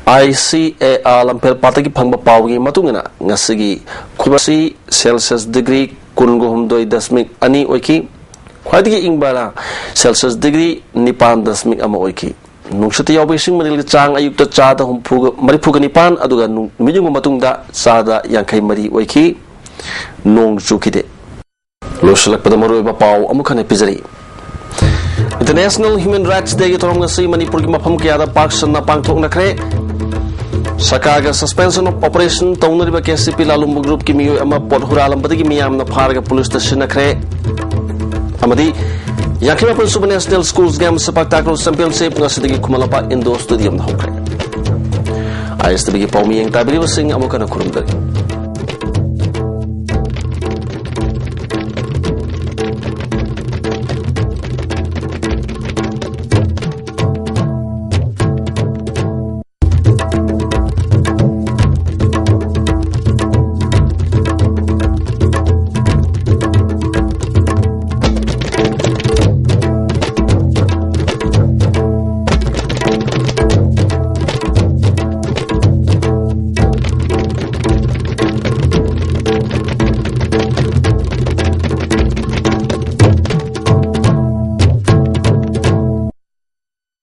ICAR ꯂꯝꯐꯦꯜ ꯄꯥꯠꯇꯒꯤ ꯐꯪꯕ ꯄꯥꯎꯒꯤ ꯃꯇꯨꯡ ꯏꯟꯅ, ꯉꯁꯤꯒꯤ ꯈꯨꯕꯁꯤ Celsius degree ꯀꯨꯟꯒ ꯍꯨꯝꯗꯣꯏ ꯗꯁꯃꯤꯛ ꯑꯅꯤ ꯑꯣꯏꯈꯤ꯫ ꯈ꯭ꯋꯥꯏꯗꯒꯤ ꯏꯪꯕꯅ Celsius degree ꯅꯤꯄꯥꯟ ꯗꯁꯃꯤꯛ ꯑꯃ ꯑꯣꯏꯈꯤ꯫ ꯅꯨꯡꯁꯤꯠꯇ ꯌꯥꯎꯕ ꯏꯁꯤꯡ ꯃꯅꯤꯜꯒꯤ ꯆꯥꯡ ꯑꯌꯨꯛꯇ ꯆꯥꯗ ꯍꯨꯝꯐꯨꯒ, ꯃꯔꯤꯐꯨꯒ ꯅꯤꯄꯥꯟ, ꯑꯗꯨꯒ ꯅꯨꯡ-, ꯅꯨꯃꯤꯠꯌꯨꯡꯕ ꯃꯇꯨꯡꯗ ꯆꯥꯗ ꯌꯥꯡꯈꯩ ꯃꯔꯤ ꯑꯣꯏꯈꯤ꯫ ꯅꯣꯡ ꯆꯨꯈꯤꯗꯦ꯫ ꯂꯣꯏꯁꯤꯜꯂꯛꯄꯗ ꯃꯔꯨꯑꯣꯏꯕ ꯄꯥꯎ ꯑꯃꯨꯛ ꯍꯟꯅ ꯄꯤꯖꯔꯤ꯫ International Human Rights Dayꯒꯤ ꯊꯧꯔꯝ ꯉꯁꯤ ꯃꯅꯤꯄꯨꯔꯒꯤ ꯃꯐꯝ ꯀꯌꯥꯗ ꯄꯥꯛ ꯁꯟꯅ ꯄꯥꯡꯊꯣꯛꯅꯈ꯭ꯔꯦ꯫ ꯁꯔꯀꯥꯔꯒ suspension of operation ꯇꯧꯅꯔꯤꯕ KCP ꯂꯥꯂꯨꯝꯕ groupꯀꯤ ꯃꯤꯑꯣꯏ ꯑꯃ ꯄꯣꯠ ꯍꯨꯔꯥꯜꯂꯝꯕꯗꯒꯤ ꯃꯤꯌꯥꯝꯅ ꯐꯥꯔꯒ ꯄꯨꯂꯤꯁꯇ ꯁꯤꯟꯅꯈ꯭ꯔꯦ꯫ ꯑꯃꯗꯤ ꯌꯥꯡꯈꯩ ꯃꯥꯄꯟ ꯁꯨꯕ National Schools Game ꯁꯄꯥꯛ takraw Championship ꯉꯁꯤꯗꯒꯤ ꯈꯨꯃꯟ ꯂꯝꯄꯥꯛ indoor stadiumꯗ ꯍꯧꯈ꯭ꯔꯦ꯫ ISTVꯒꯤ ꯄꯥꯎꯃꯤ ꯌꯦꯡ ꯇꯥꯕꯤꯔꯤꯕꯁꯤꯡ ꯑꯃꯨꯛ ꯍꯟꯅ ꯈꯨꯔꯨꯝꯖꯔꯤ꯫